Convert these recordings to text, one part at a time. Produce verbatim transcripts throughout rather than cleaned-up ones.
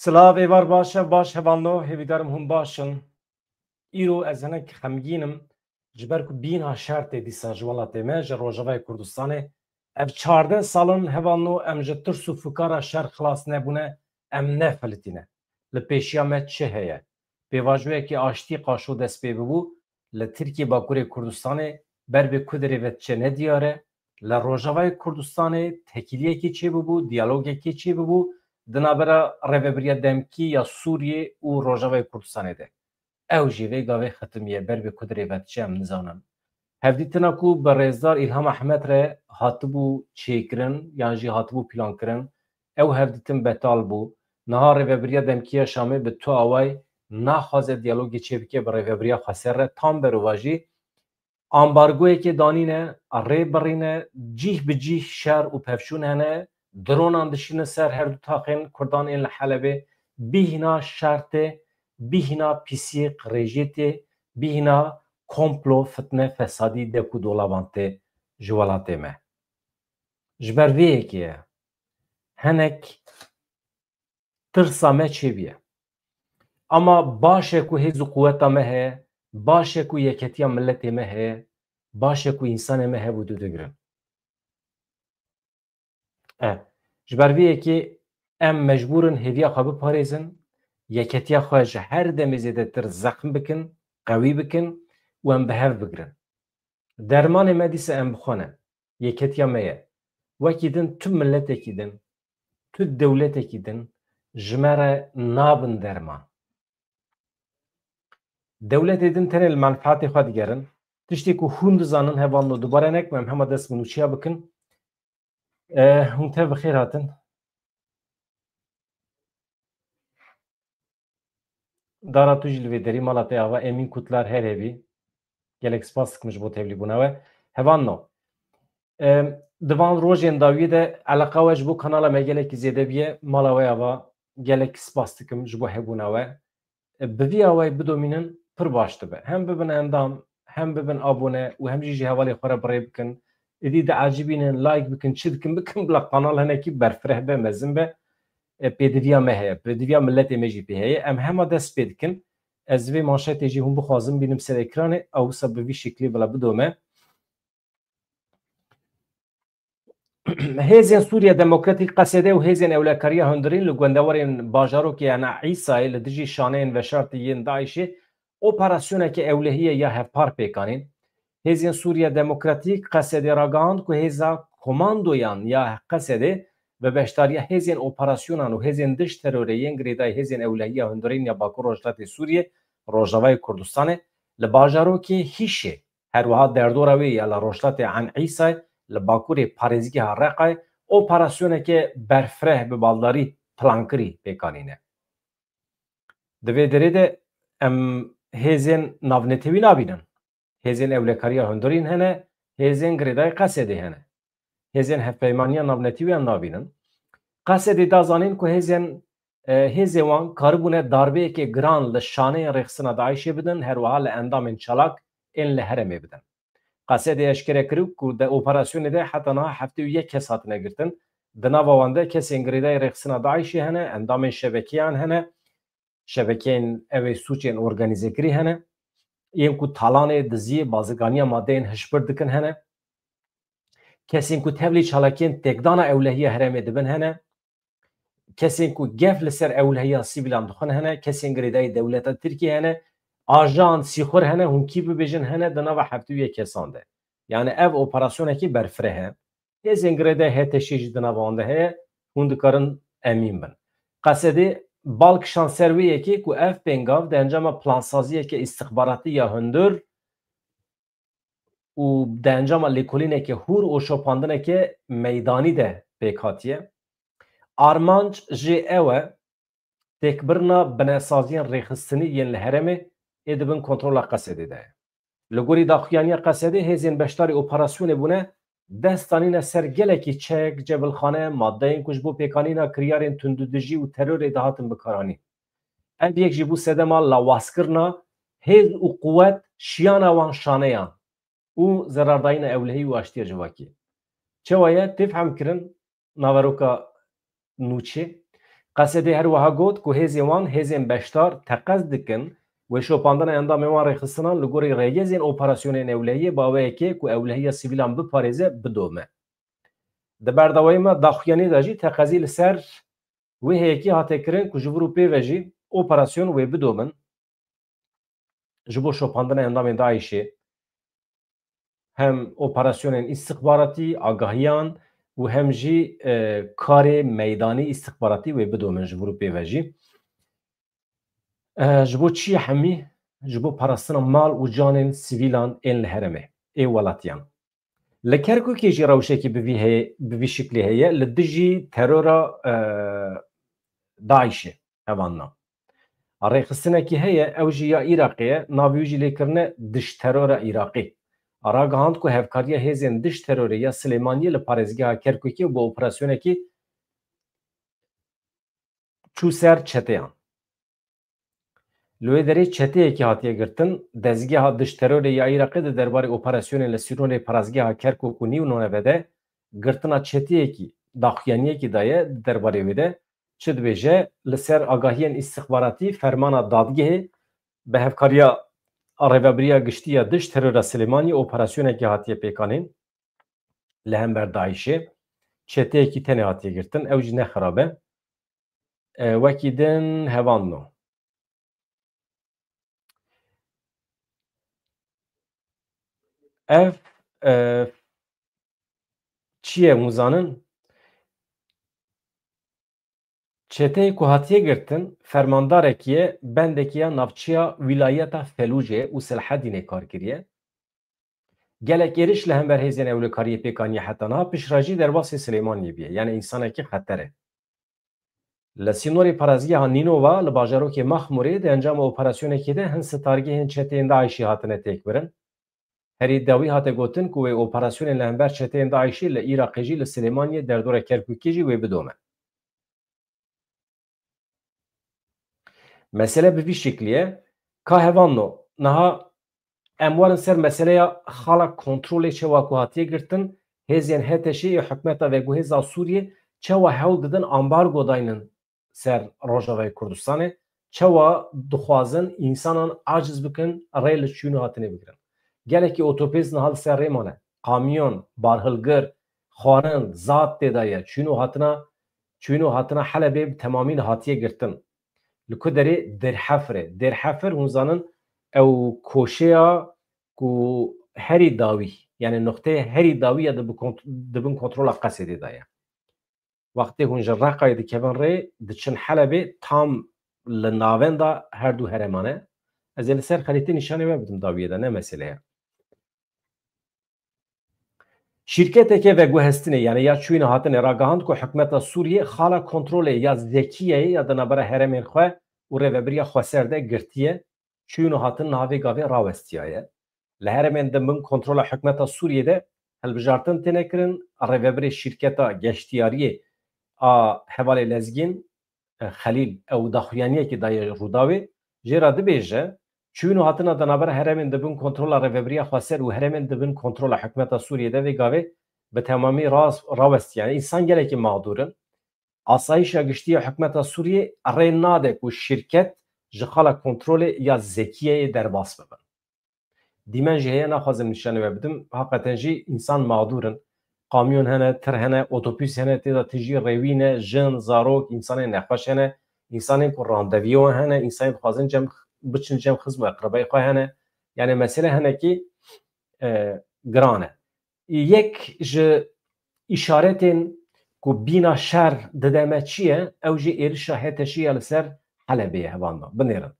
Silav, êvar baş, ev baş hevalno, hêvîdarim hûn baş in. Îro ez hinek xemgîn im, ji ber ku bîna şer tê dîsa ji welatê me, ji Rojavayê Kurdistanê. Ev çardeh sal in hevalno em ji tirs û fikara şer xilas nebûne, em nefilitîne. Li pêşiya me çi heye? Pêvajoyekî aştî qaşo dest pê bibû, li Tirkiye Bakurê Kurdistanê ber bi ku derê ve diçe ne diyar e. Li Rojavayê Kurdistanê tekîliyekê çêbibû, diyalogekê çêbibû, di navbera Rêvebiriya Demkî ya Sûriyê û Rojavayê Kurdistanê de. Ew jî vê gavê xetimiye, ber bi ku derê ve diçe em nizanin. Hevdîtina ku bi rêzdar Îlham Ehmed re hatibû çêkirin yan jî hatibû plankirin, ew hevdîtin betal bû. Niha Rêvebiriya Demkî ya Şamê bi tu awayî naxwaze diyalogê çêbike bi Rêvebiriya Xweser re. Tam berovajî ambargoyekê danîne, rê birîne, cîh bi cîh şer û pevçûn hene, dronan dişîne ser her du taxên Kurdan ên li Helebê. Bîhna şer tê, bîhna pîsiyê qirêjiyê tê, bîhna komplo, fitne, fesadî, dek û dolaban tê ji welatê me. Ji ber vê yekê ye. Hinek tirsa me çêbûye. Ama baş e ku hêz û quweta me heye, baş e ku yeketiya miletê me heye, baş e ku însanê me hev û du digirin. E, ji ber vê yekê em mecbûr in hêviya xwe biparêzin, yeketiya xwe ji her demê zêdetir zexm bikin, qewî bikin û em bi hev bigirin. Dermanê me dîsa em bi xwe ne. Yeketiya me ye. Wekî din tu miletekî din, tu dewletekî din ji me re nabin derman. Dewletê din tenê li menfeetê xwe digerin. Tiştê ku hûn dizanin, hevalno, dubare nekim em hema dest bi nûçiya bikin. Eh, hûn tev bi xêr hatin. Dara tu jî li vê derî mala te ava Emîn Kutlar her hebî. Gelek spas dikim ji bo tevlîbûna we. Hevalno, em, di van rojên dawiyê de eleqa we ji bo kanala me gelekî zêde bûye. Mala we ava, gelek spas dikim ji bo hebûna we. E, bi vî awayî bidomînin pir baş dibe. Hem bibin endam, hem bibin abone û hem jî ji hevalê xwe re bi rê bikin. Êdî diecibînin, like bikin, çi dikin bikin, bila kanal hinekî berfireh be, mezin be. E, pêdiviya me heye, pêdiviya miletê me jî pê heye. Em hema dest pê dikin. Ez vê manşetê jî hûn bixwazin bînim ser ekranê, ew wisa bi vî şeklî bila bidome. Hêzên Sûriye Demokratîk, Qesedê, û hêzên ewlekariya hundirîn li gundewarên bajarokê Ena Îsayê li dijî şaneyên veşartî yên DAIŞê operasyoneke ewlehiyê ya hevpar pêk anîn. Hêzên Sûriye Demokratîk, Qesedê, ragihand ku hêza komandoyan ya Qesedê bi beşdariya hêzên operasyonan û hêzên dij terorê yên girêdayî hêzên ewlehiya hundirîn ya Bakur Rojhilatê Sûriyê, Rojavayê Kurdistanê, li bajarokê Hîşê, her wiha derdora wê ya li rojhilatê En Îsay, li bakurê parêzgeha Reqayê, operasyoneke berfireh bi baldarî plankirî pêk anîne. Di vê derê de em hêzên navnetewî nabînin. Hêzên ewlekariya hundirîn hene, hêzên girêdayî Qesedê hene. Hêzên hevpeymaniya navnetewî em nabînin. Qesedê da zanîn ku hêzên, e, hêzên wan karibûne darbeyeke giran li şaneyên rêxistina DAIŞê bidin, her wiha li endamên çalak ên li herêmê bidin. Qesedê eşkere kiriw ku di operasyonê de heta niha heftê û yek kes hatine girtin. Di nava wan de kesên girêdayî rêxistina DAIŞê hene, endamên şebekeyan hene, şebekeyên ew ê sûcên organîzekirî hene, yên ku talanê, diziyê, baziganiya madeyên hişbir dikin hene, kesên ku tevlî çalakiyên têkdana ewlehiya herêmê dibin hene, kesên ku gef li ser ewlehiya sivîlan dixwin hene, kesên girêdayî dewleta Tirkiyê hene, ajan, sîxur hene, hûn kî bibêjin hene, di nava heftê û yek kesan de. Yani ev operasyonekî berfireh e. Hêzên girêdayî HTŞ'ê jî di nava wan de heye, hûn dikarin emîn bin. Qesedê bal kişand ser wê yekê ku ev pêngav di encama plansaziyeke îstixbaratî ya hundir û di encama lêkolîneke hûr û şopandineke meydanî de pêk hatiye. Armanc jê ew e, têkbirina binesaziyên rêxistinî yên li herêmê ê di bin kontrola Qesedê de ye. Li gorî daxuyaniya Qesedê, hêzên beşdarî operasyonê bûne, dest danîne ser gelekî çek, cebilxane, madeyên ku ji bo pêkanîna kiryarên tundûdijî û terorê dihatin bikaranîn. Ev yek jî bû sedema lawazkirina hêz û quwet, şiyana wan şaneyan û zerardayîna ewlehî û aştiya civakî. Çawa ye? Tê fehmkirin naveroka nûçê. Qesedê her wiha got ku hêzên wan, hêzên beşdar teqez dikin wê şopandina endamên wan rêxistinan li gorî rêgezên operasyonên ewlehiyê bi awayekê ku ewlehiya sivîlan biparêze, bidome. Di berdawayî me daxuyaniyê de jî teqezî li ser wê heyekî hate kirin ku ji vir û pê ve jî operasyon wê bidomin. Ji bo şopandina endamên DAIŞê hem operasyonên îstixbaratî, agahiyan û hem jî, e, karê meydanî îstixbaratî wê bidomin ji vir û pê ve jî. E, ji bo çi ye hemî? Ji bo parastina mal û canên sivîlan ên li herêmê, ê welatiyan. Li Kerkûkê jî rewşekî bi vî heye, bi vî şiklî heye, li dijî terora, e, DAIŞê, hevanna. Rêxistinekî heye, ew jî ya Iraqê ye, navê wî jî lê kirine dij terora Iraqî. Ragihand ku hevkariya hêzên dij terorê ya Silêmaniyê li parêzgeha Kerkûkê û bi operasyonekî çû ser çeteyan. Li wê derê çeteyekî hatiye girtin, dezgeha dij terorê ya Iraqê di derbarê operasyonên li sînorê parêzgeha Kerkûk û Nînove de girtina çeteyekî, daxuyaniyekî daye di derbarê wê de. Çi dibêje? Li ser agahiyên îstixbaratî fermana dadgehê bi hevkariya Rêvebiriya Giştî ya Dij Terora Silêmaniyê operasyonekê hatiye pêkanîn li hember DAIŞê. Çeteyekî tenê hatiye girtin, ew jî ne xirab e. E, wekî din hevanno. Ev, e, çi ye hûn zanin? Çeteyê ku hatiye girtin, fermandarekî ye, bendekî ya navçeya wîlayeta Felûcê û Selhedînê kar kiriye. Gelek êriş li hember hêzên ewlekariyê pêk aniye heta niha, piştre jî derbasî Silêmaniyê bûye, yani însanekî xeter e. Li sînorê parêzgeha Nînova li bajarokê Mexmûrê di encama operasyonekê de hin sitargehên çeteyên DAIŞê hatine têkbirin. Herî dawî hate gotin ku wê operasyonên li hember çeteyên DAIŞê li Iraqê jî li Silêmaniyê derdora Kerkûkê jî wê bidome. Mesele bi vî şiklî ye. Ka hevalno, niha em werin ser meseleya xala kontrolê çawa ku hatiye girtin, hêzên HTŞ'ê ê hikûmeta veguhêz a Sûriyê çawa hewl didin ambargo daynin ser Rojavayê Kurdistanê, çawa dixwazin însanan aciz bikin, rê li çûn û hatinê bigirin. Gelekî otopêz niha li ser rê mane. Kamyon, barhilgir, xwarin, zad tê de ye. Çûn û hatina, çûn û hatina Helebê bi temamî hatiye girtin. Li ku derê? Dêrhefirê. Dêrhefir, hûn zanin, ew koşeya ku herî dawî, yani noqteyê herî dawî ya di bi kont-, di bin kontrola Qesedê de ye. Wextê hûn ji Reqayê dikevin rê, diçin Helebê, tam li navenda her du herêman e. Ez ê li ser xerîtê nîşanê we bidim dawiyê de, ne mesele ye. Şîrketeke veguhestinê, yani ya çûyîn û hatinê, ragihand ku hikûmeta Sûriyê xala kontrolê ya Zekiyeyê ya di navbera herêmên xwe û Rêvebiriya Xweser de girtiye, çûyîn û hatin niha vê gavê rawestiyaye. Li herêmên di bin kontrola hikûmeta Sûriyê de hilbijartin têne kirin, rêvebirê şîrketa geştiyariyê a hevalê Lezgîn, e, Xelîl, ew daxuyaniyekî daye Rûdawê, jê re dibêje, çûyîn û hatina di navbera herêmên di bin kontrola Rêvebiriya Xweser û herêmên di bin kontrola hikûmeta Sûriyê de vê gavê bi temamî ras-, rawestiye. Yani însan gelekî mexdûr in. Asayîşa giştî ya hikûmeta Sûriyê rê nade ku şîrket ji xala kontrolê ya Zekiyeyê derbas bibin. Dîmen jî heye, naxwazim nîşanê we bidim. Heqeten jî însan mexdûr in. Kamyon hene, tir hene, otobûs hene, tê de tijî rêwî ne, jin, zarok, însanên nexweş hene, însanên ku randeviyê wan hene, însanên dixwazin cem, biçin cem xizm û eqrebayê xwe hene. Yani mesele hinekî, e, giran e. Yek ji îşaretên ku bîna şer dide me çi ye, ew jî êrişa HTŞ'ê ya li ser Helebê ye, hevalno. Binêrin.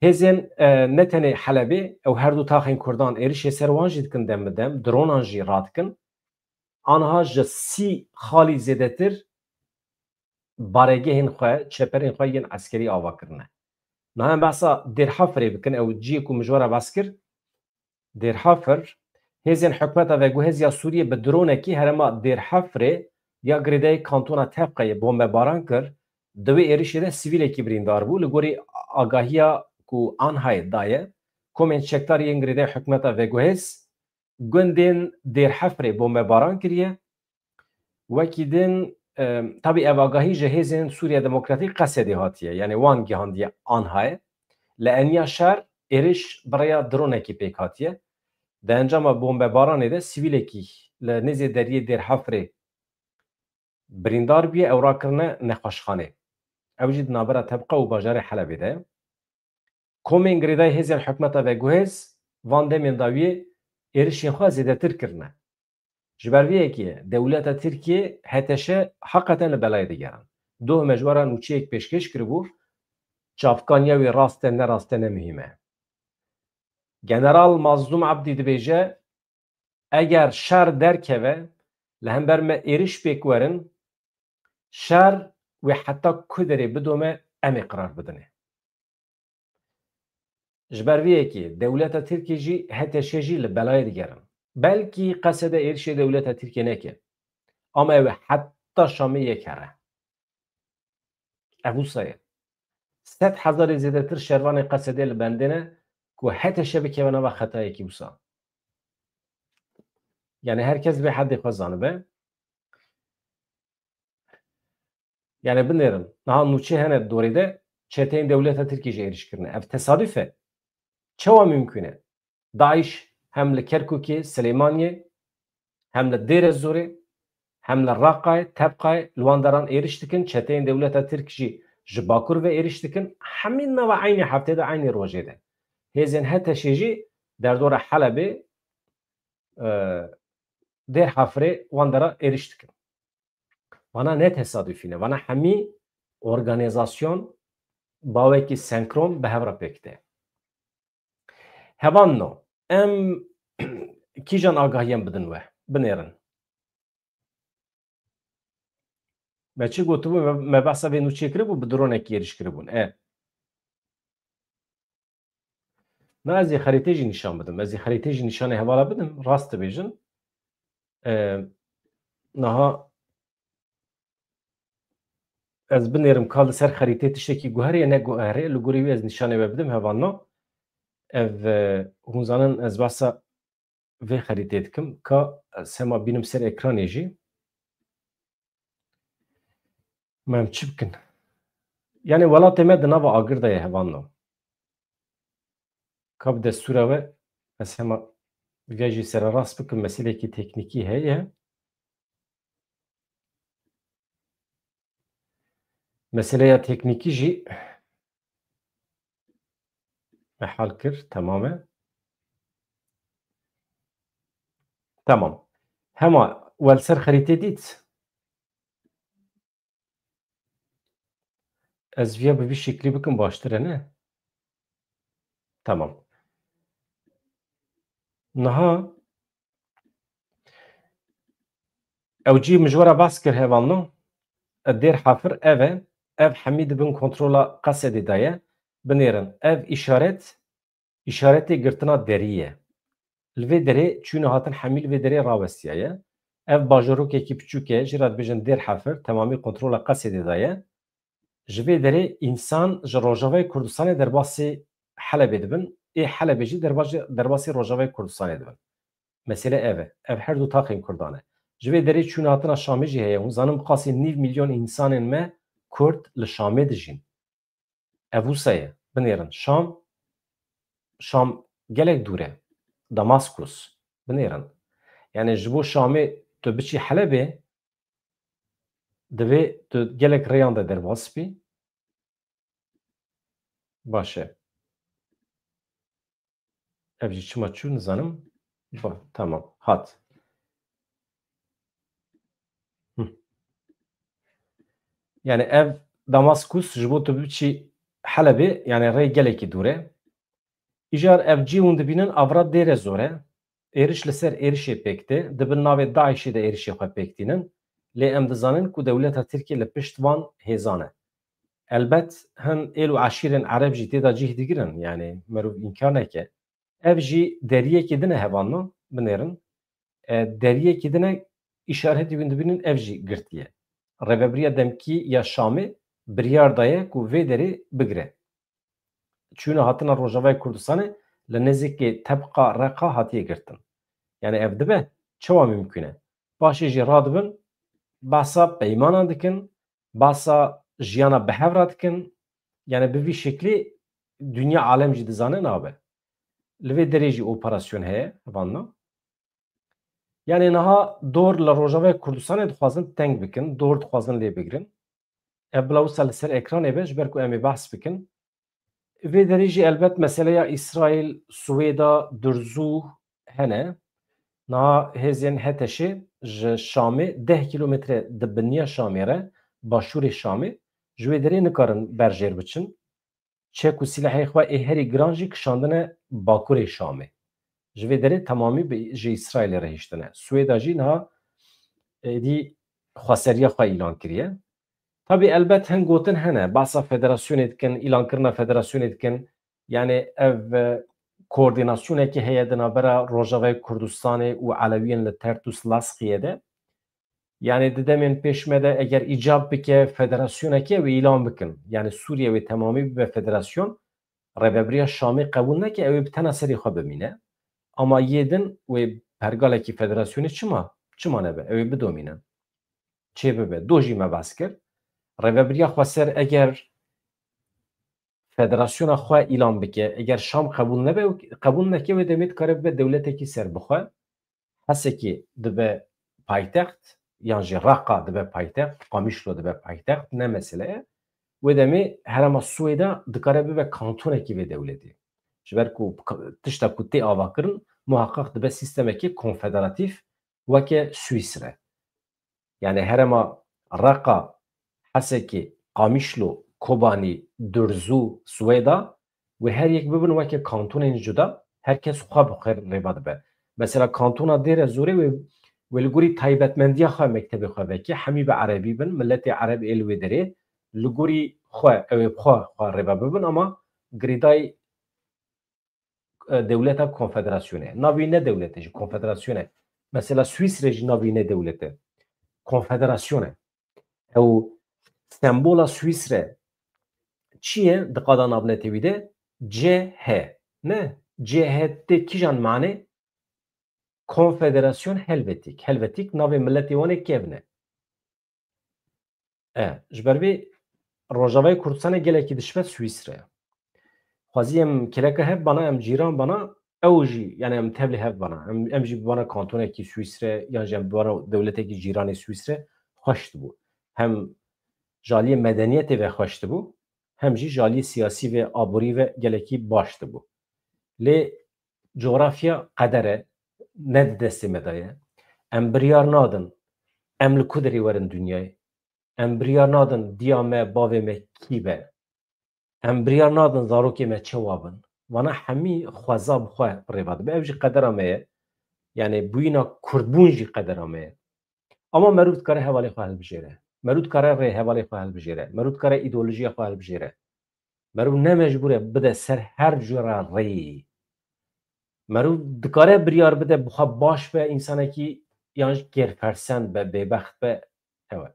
Hêzên, e, ne tenê Helebê, ew her du taxên Kurdan êrişê ser wan jî dikin dem bi dem, dronan jî radikin. Aniha ji sî xalî zêdetir baregehên xwe, çeperên xwe yên eskerî ava kirine. Niha em behsa Dêrhafirê bikin, ew cihê ku min ji we re behs kir. Dêrhafir, hêzên hikûmeta veguhêz ya Sûriyê bi dronekî herêma Dêrhafirê ya girêdayî kantona Tebqeyê bombebaran kir. Di wê êrişê de sivîlekî birîndar bû. Li gorî agahiya ku ANHA'yê daye, komên çekdar yên girêdayî hikûmeta veguhêz gundên Dêrhafirê bombebaran kiriye. Wekî din e, tabî ev agahî ji hêzên Sûriya Demokratîk Qesedê hatiye, yanî wan gihandiye ANHA'yê. Li eniya şer êriş bi rêya dronekî pêk hatiye. Di encama bombebaranê de sivîlekî li nêzê deriyê Dêr Hefrê birîndar bûye, ew rakirine nexweşxanê. Ew jî di navbera Tebqa û bajarê Helebê de ye. Komên girêdayî hêzên hikûmeta veguhêz van demên dawiyê êrişên xwe zêdetir kirine. Ji ber vê yekê dewleta Tirkiyê H T Ş heqeten li belayê digerin. Doh me ji we re nûçeyek pêşkêş kiribû, çavkaniya wê rast e ne rast e ne muhîm e. General Mazlûm Ebdî dibêje, eger şer derkeve, li hember me êriş pêk werin, şer wê heta ku derê bidome, em ê qerar bidinê. Ji ber vê yekê dewleta Tirkiyê jî H T Ş jî li belayê digerin. Belkî Qesede êrişê dewleta Tirkiyê neke. Ama ew ê heta Şamê yek here. Ev wisa ye. Sed hezarê zêdetir şervanê Qesedê li bendê ne ku H T Ş bikeve nava xetayekî wisa. Yani her kes vê hedê xwe zanibe. Yani binêrin, niha nûçe hene di dorê de çeteyên dewleta Tirkiyê jî êriş kirine. Ev tesaduf e? Çawa mimkun e? DAIŞ hem li Kerkûkê, Silêmaniyê, hem li Dêre Zorê, hem li Raqayê, Tebqayê, li wan deran êriş dikin, çeteyên dewleta Tirk jî ji Bakur ve êriş dikin, hemî nava eynî heftê de, eynî rojê de. Hêzên H T Ş jî derdora Helebê, e, Dêr Hefrê wan dera êriş dikin. Vana ne tesadufî ne. Vana hemî organîzasyon bawekî senkron bi hev re pêk tê. Hevalno, em kîjan agahiyan bidin we? Binêrin. Me çi gotibû? Me, me behsa vê nûçeyê kiribû, bi dronekî êriş kiribûn. E. Na ez ê xerîtê jî nîşan bidim. Ez ê xerîtê jî nîşanê hevala bidim. Rast dibêjin. E, niha ez binêrim ka li ser xerîtê tiştekî guherê ye, ne guherê. Li gorî wî ez nîşanê we bidim hevalno. Ev, e, hûn zanin ez behsa vê xerîtê dikim ka ez hema bînim ser ekranê jî. Me em çi bikin? Yani welatê me di nava agir de ye hevalno. Ka bi destûra we ez hema vê jî sererast bikim, meselekî teknîkî heye. Meseleya teknîkî jî me hal kir, temam e. Temam. Hema we li ser xerîtê dît. Ez viya bi vî şeklî bikim baştir e, ne? Tamam. Niha ew cî min ji we re behs kir hevalno. Dêr Hefir ev e. Ev hemî di bin kontrola Qesedê de ye. Binêrin. Ev îşaret, îşaretê girtina derî ye. Li vê derê çûne hatin hemî li vê derê rawestiyaye. Ev bajarokekî piçûk e, jê re dibêjin Dêr Hefir, temamî kontrola Qesedê de ye. Ji vê derê însan ji Rojavayê Kurdistanê derbasî Helebê dibin, ê Helebê jî derbasî, derbasî Rojavayê Kurdistanê dibin. Mesele ev e. Ev her du taxên Kurdan e. Ji vê derê çûna hatina Şamê jî heye. Hûn zanin bi qasî nîv milyon însanên me Kurd li Şamê dijîn. Ev wisa ye. Binêrin. Şam, Şam gelek dûr e. Damaskus. Binêrin. Yani ji bo Şamê tu biçî Helebê, divê tu gelek rêyan de derbas bî. Baş e. Ev jî çima çû nizanim. Ba, tamam. Hat. Hı. Yani ev Damaskus ji bo tu biçî Helebê, yani rê gelekî dûr e. Îcar ev cî hûn dibînin, avra Dêre Zor e. Êriş li ser êrişê pêk tê. Di bin navê DAIŞê de êrişê xwe pêk tînin. Lê em dizanin ku dewleta Tirkiyê li pişt van hêzan e. Elbet hin êl û eşîrên Ereb jî tê de cih digirin, yani mirov înkar neke. Ev jî deriyekî din e hevalno, binêrin. E, deriyekî din e, îşaretî hûn dibînin ev jî girtiye. Rêvebiriya demkî ya Şamê biryar daye ku vê derê bigire. Çûna hatina Rojavayê Kurdistanê li nêzîkê Tebqa Reqa hatiye girtin. Yani ev dibe çawa mimkun e? Paşê jî radibin, behsa peymanan dikin, behsa jiyana bi hev re dikin. Yani bi vî şeklî dinya alem jî dizane nabe. Li vê derê jî operasyon heye, hevanno. Yani niha dor li Rojavayê Kurdistanê dixwazin teng bikin, dor dixwazin lê bigirin. Ev bila wisa li ser ekranê be, ji ber ku em ê behs bikin. Vê derê jî elbet meseleya Îsraîl, Swêda, Durzû hene. Niha hêzên HTŞê ji Şamê deh kîlometre di biniya Şamê re, başûrê Şamê, ji wê derê nikarin berjêr biçin. Çek û sîlehê xwe ê herî giran jî kişandine bakurê Şamê. Ji vê derê temamî bi, ji Îsraîlê re hiştine. Swêda jî niha êdî xweseriya xwe îlan kiriye. Tabî elbet hin gotin hene, behsa federasyonê dikin, îlankirina federasyonê dikin. Yani ev, e, koordînasyonekî heye di navbera Rojavayê Kurdistanê û Elewiyên li Tertûs Lasqiyê de. Yani di demên pêş me de eger îcab bike federasyonekê ew ê îlan bikin. Yani Sûriye wê temamî bibe federasyon, rêvebiriya Şamê qebûl neke, ew ê bi tena serê xwe bimîne. Ama yê din wê pergalekî federasyonê çima, çima nebe? Ew ê bidomînin. Çê bibe. Do jî me behs kir. Rêvebiriya xweser eger federasyona xwe îlan bike, eger Şam qebûl nebe, qebûl neke, wê demê dikare bibe dewletekî serbixwe. Hesekî dibe paytext, yan jî Reqa dibe paytext, Qamişlo dibe paytext, ne mesele ye. Wê demê herêma Swêda dikare bibe kantonekî vê dewletê. Ji ber ku ka-, tişta ku tê avakirin, muhaqqaq dibe sîstemekê konfederatîf weke Swîsre. Yani herêma Reqa, Hesekê, Qamişlo, Kobanî, Durzû, Swêda, wê her yek bibin weke kantonên cuda, her kes xwe bi xwe rêva dibe. Mesela kantona Dêrezorê wê, wê li gorî taybetmendiya xwe mektebê xwe vekî, hemî bi erebî bin, miletê ereb ê li wê derê, li gorî xwe, ew ê bi xwe, xwe rêva bibin, ama girêdayî, e, dewleta konfederasyonê. Navê ne dewlete jî konfederasyone. Mesela Swîsre jî navê ne dewlete. Konfederasyone. Ew sembola Swîsre çi ye di qada navnetewî de? C H. Ne? C H tê kîjan manê? Konfederasyon Helvetik. Helvetik navê miletê wan ê kevn e. E, ji ber vê Rojavayê Kurdistanê gelekî dişibe Swîsre. Xwezî em keleka hev bana, em cîran bana, ew jî, yani em tevlê hev bana. Em, em jî bana kantonekî Swîsre, yan jî em bana dewletekî cîranê Swîsre xweş dibû. Hem ji aliyê medeniyetê ve xweş dibû, hem jî ji aliyê siyasî ve, aborî ve gelekî baş dibû. Lê cografya qeder e, ne di destê me de ye. Em biryar nadin, em li ku derê werin dinyayê. Em biryar nadin diya me, bavê me kî be. Em biryar nadin zarokê me çewa bin. Vana hemî xweza bi xwe rêva dibe. Ev jî qedera me ye. Yani bûyîna kurdbûn jî qedera me ye. Ama meriv dikare hevalê xwe hilbijêre. Meriv dikare rê hevalê xwe hilbijêre. Meriv dikare îdeolojiya xwe hilbijêre. Meriv ne mecbûr e bide ser her cure rêyê. Meriv dikare biryar bide bi xwe baş be, însanekî yan jî kêrfersen be, bêbext be, ew e.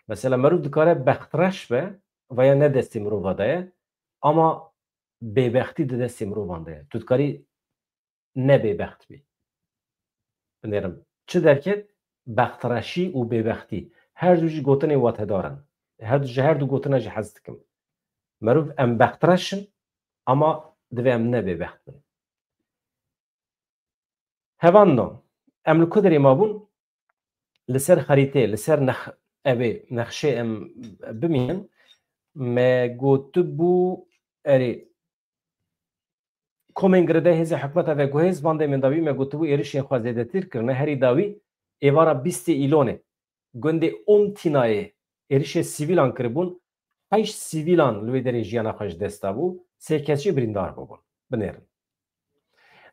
Mesela meriv dikare bextreş be, vaya ne destê mirova de ye, ama bêbextî di destê mirovan de ye. Tu dikarî ne bêbext bî. Binêrim. Çi derket? Bextreşî û bêbextî. Her du jî gotinê watedar in. Her du, ji her du gotina jî hez dikim. Meriv em bextreş in, ama divê em ne bêbext bin. Hevanno, em li ku derê mabûn? Li ser xerîtê, li ser nex-, evê nexşê em bimînin. Me gotibû, erê, komên girêdayî hêzê hikûmeta veguhêz van demên dawî me gotibû êrişên xwe zêdetir kirine. Herî dawî êvara bîstê Îlonê gundê Omtînayê êrişê sivîlan kiribûn. Heşt sivîlan li wê derê jiyana xwe ji dest dabû, sê kes jî birîndar bûbûn. Binêrin.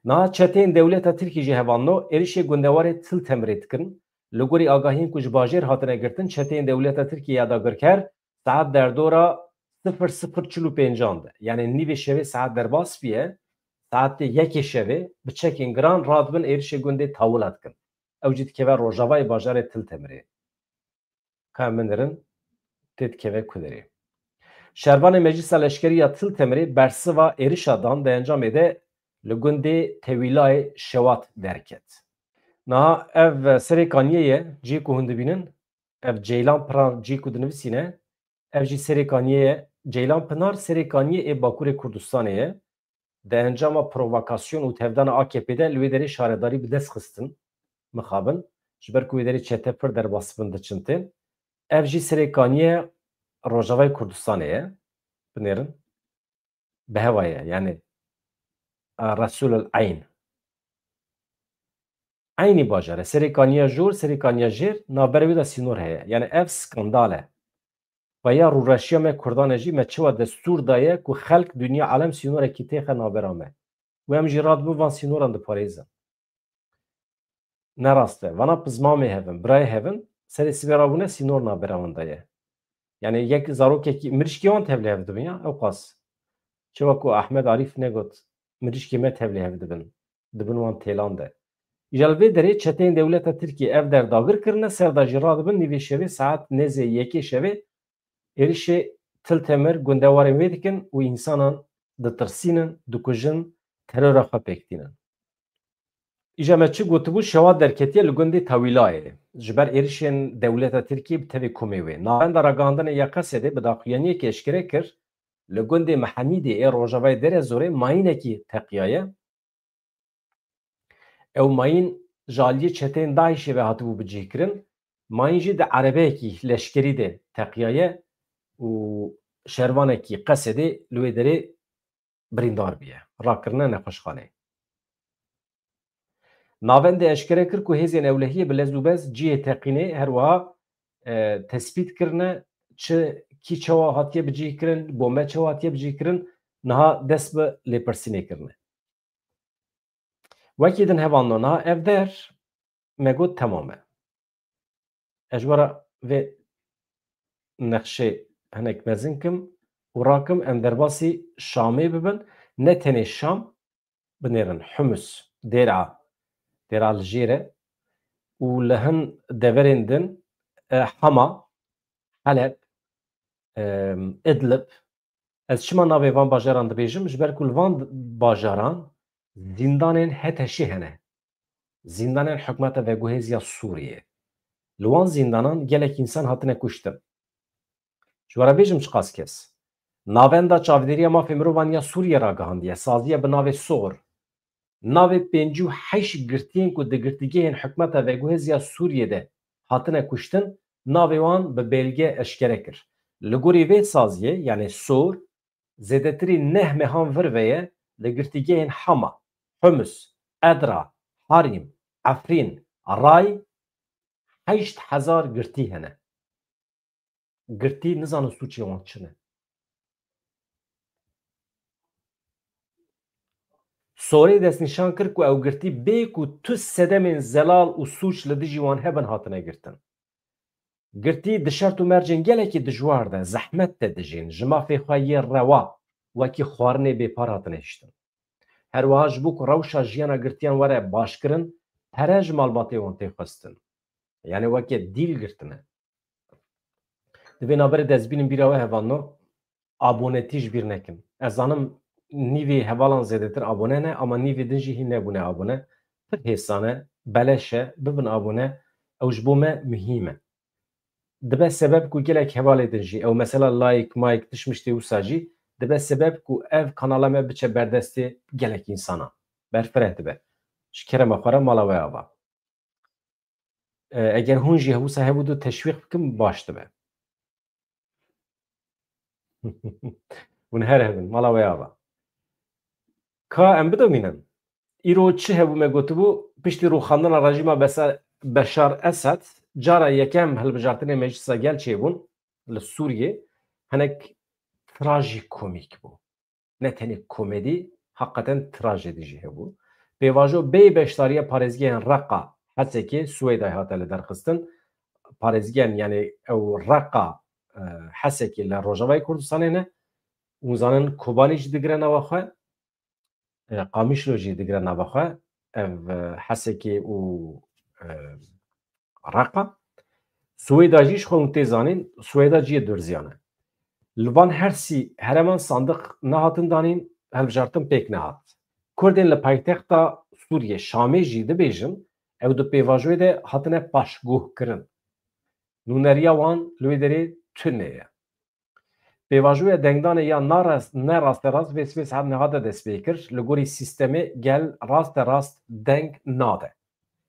Niha çeteyên dewleta Tirkî jî hevalno êrişê gundewarê Til Temirê dikin. Li gorî agahiyên ku ji bajêr hatine girtin, çeteyên dewleta Tirkî ya dagirker saet derdora sifir sifir çil û pêncan de, yani nîvê şevê saet derbas biye, saetê yekê şevê bi çekên giran radibin êrişê gundê Tawila dikin. Ew jî dikeve rojavayê bajarê Til Temirê. Ka em binirin, tê dikeve ku derê. Şervanê Meclisa Leşkerî ya Til Temirê bersiva êrişa dan di encamê de li gundê Tewîlayê Şewat derket. Niha ev Serê Kaniyê ye, cihê ku hûn dibînin. Ev Ceylan Pinar cihê ku dinivîsîne. Ev jî Serê Kaniyê ye. Ceylan Pinar Serê Kaniyê ê Bakurê Kurdistanê ye. Di encama provokasyon û tevdana A K P de li wê derê şaredarî bi dest xistin, mixabin. Ji ber ku wê derê çete pir derbas bin diçin tên. Ev jî Serê Kaniyê Rojavayê Kurdistanê ye. Binêrin. Bi heva ye, yani, e, Resulul Eyn. Eynî bajar e. Serê Kaniya Jor, Serê Kaniya Jêr, navberê wê de sînor heye. Yani ev skandal e. Vaya rûreşiya me Kurdan e jî me çawa destûr daye ku xelk, dinya, alem sînorekî têxe navbera me. Û em jî radibin van sînoran diparêzin. Ne rast e. Vana pizmamê hevin, birayê hevin, serê sibê rabûne sînor navbera wan de ye. Yani yek zarokekî, mirîşkê wan tevlî hev dibin ya, ew qas. Çawa ku Ahmed Arîf negot, mirîşkê me tevlî hev dibin. Di bin wan têlan de. Îja li vê derê çeteyên dewleta Tirkiyê ev der dagir kirine, ser de jî radibin nîvê şevê saet nêzê yekê şevê êrişê Til Temir gundewarên wê dikin û însanan ditirsînin, dikujin, terora xwe pêk tînin. Îja me çi gotibû, şewa derketiye li gundê Tawîlayê. Ji ber êrişên dewleta Tirkiyê bi tevê komê wê. Navenda ragihandinê ya Qesedê bi daxuyaniyekê eşkere kir, li gundê Mihenîdê ê rojavayê Dêrezorê mayînekî teqiyaye. Ew mayîn ji aliyê çeteyên DAIŞê ve hatibû bicihkirin. Mayîn jî di erebeyekî leşkerî de teqiyaye û şervanekî Qesedê li wê derê birîndar bûye. Rakirine nexweşxaneyê. Navendê eşkere kir ku hêzên ewlehiyê bi lez û bez cihê teqînê her wiha, e, tespît kirine, çi, kî çawa hatiye bicihkirin, bombe çawa hatiye bicihkirin, niha dest bi lêpirsînê kirine. Wekî din hevalno, niha ev der me got temam e. Ez ji we re vê nexşê hinek mezin kim û rakim, em derbasî Şamê bibin. Ne tenê Şam, binêrin Humus, Dêra, Dêra li jêr e û li hin deverên din, e, Hama, Heleb, e, Idlib, Ez çima navê van bajaran dibêjim? Ji ber ku li van bajaran zîndanên H T Şê hene. Zîndanên hikûmeta veguhêz ya Sûriyê. Li wan zîndanan gelek însan hatine kuştin. Ji we re bêjim çiqas kes. Navenda Çavdêriya Mafê Mirovan ya Sûriyê ragihandiye, saziye bi navê SOHR. Navê pêncî û heşt girtiyên ku di girtîgehên hikûmeta veguhêz ya Sûriyê de hatine kuştin, navê wan bi belge eşkere kir. Li gorî vê saziyê, yanî SOHR, zêdetirî neh mehan vir ve ye li girtîgehên Hama, Humus, Edra, Harîm, Efrîn, Ray heşt hezar girtî hene. Girtî nizanin sûcê wan çi ne. SOHRê destnîşan kir ku ew girtî bê ku tu sedemên zelal û sûc li dijî wan hebin hatine girtin. Girtî di şert û mercên gelekî dijwar de, zehmet de dijîn, ji mafê xwe yê rewa, wekî xwarinê bêpar hatine hiştin. Her wiha ji bo ku rewşa jiyana girtiyan were başkirin, pere ji malbatê wan tê xwestin. Yani weke dîl girtine. Di vê navberê de ez bînim bîra we hevalno, abonetî ji bîr nekin. Ez zanim nîvê hevalan zêdetir abone ne, ama nîvê din jî hîn nebûne abone. Pir hêsan e, beleş e, bibin abone. Ew ji bo me muhîm e. Dibe sebeb ku gelek hevalê din jî, ew mesela like, mayk, tişt miştê wisa jî, dibe sebeb ku ev kanala me biçe berdestê gelek însanan. Berfireh dibe. Ji kerema xwe re mala we ava. E, eger hûn jî wisa hebû du teşwîq bikin, baş dibe. Hûn her hebin, mala we ava. Ka em bidomînin. Îro çi hebû me gotibû, piştî rûxandina rejîma Bese-, Beşar Esed, cara yekem hilbijartinê Meclisa Gel çêbûn li Sûriyê, hinek trajikomîk bû. Ne tenê komedî, heqeten trajedî jî hebû. Pêvajo bê beşdariya parêzgehên Reqa, Hesekê, Swêdayê hate li derxistin. Parêzgehên, yani ew Reqa, e, Hesekê li Rojavayê Kurdistanê ne. Hûn zanin Kobanî jî digire nava xwe. E, Qamişlo jî digire nava xwe. Ev, e, Hesekê û, e, Reqa. Swêda jî ji xwe hûn tê zanîn, Swêda cihê Durziyane. Li van her sî hereman sandiq nehatin danîn, hilbijartin pêk nehat. Kurdên li paytexta Sûriyê, Şamê jî dibêjin, Ew di pêvajoyê de hatine paşguh kirin. Nûneriya wan li wê derê tune ye. Pêvajoya dengdanê ya narast, ne rasterast vê sibê saet neha de dest pê kir. Li gorî sîstemê gel rasterast deng nade.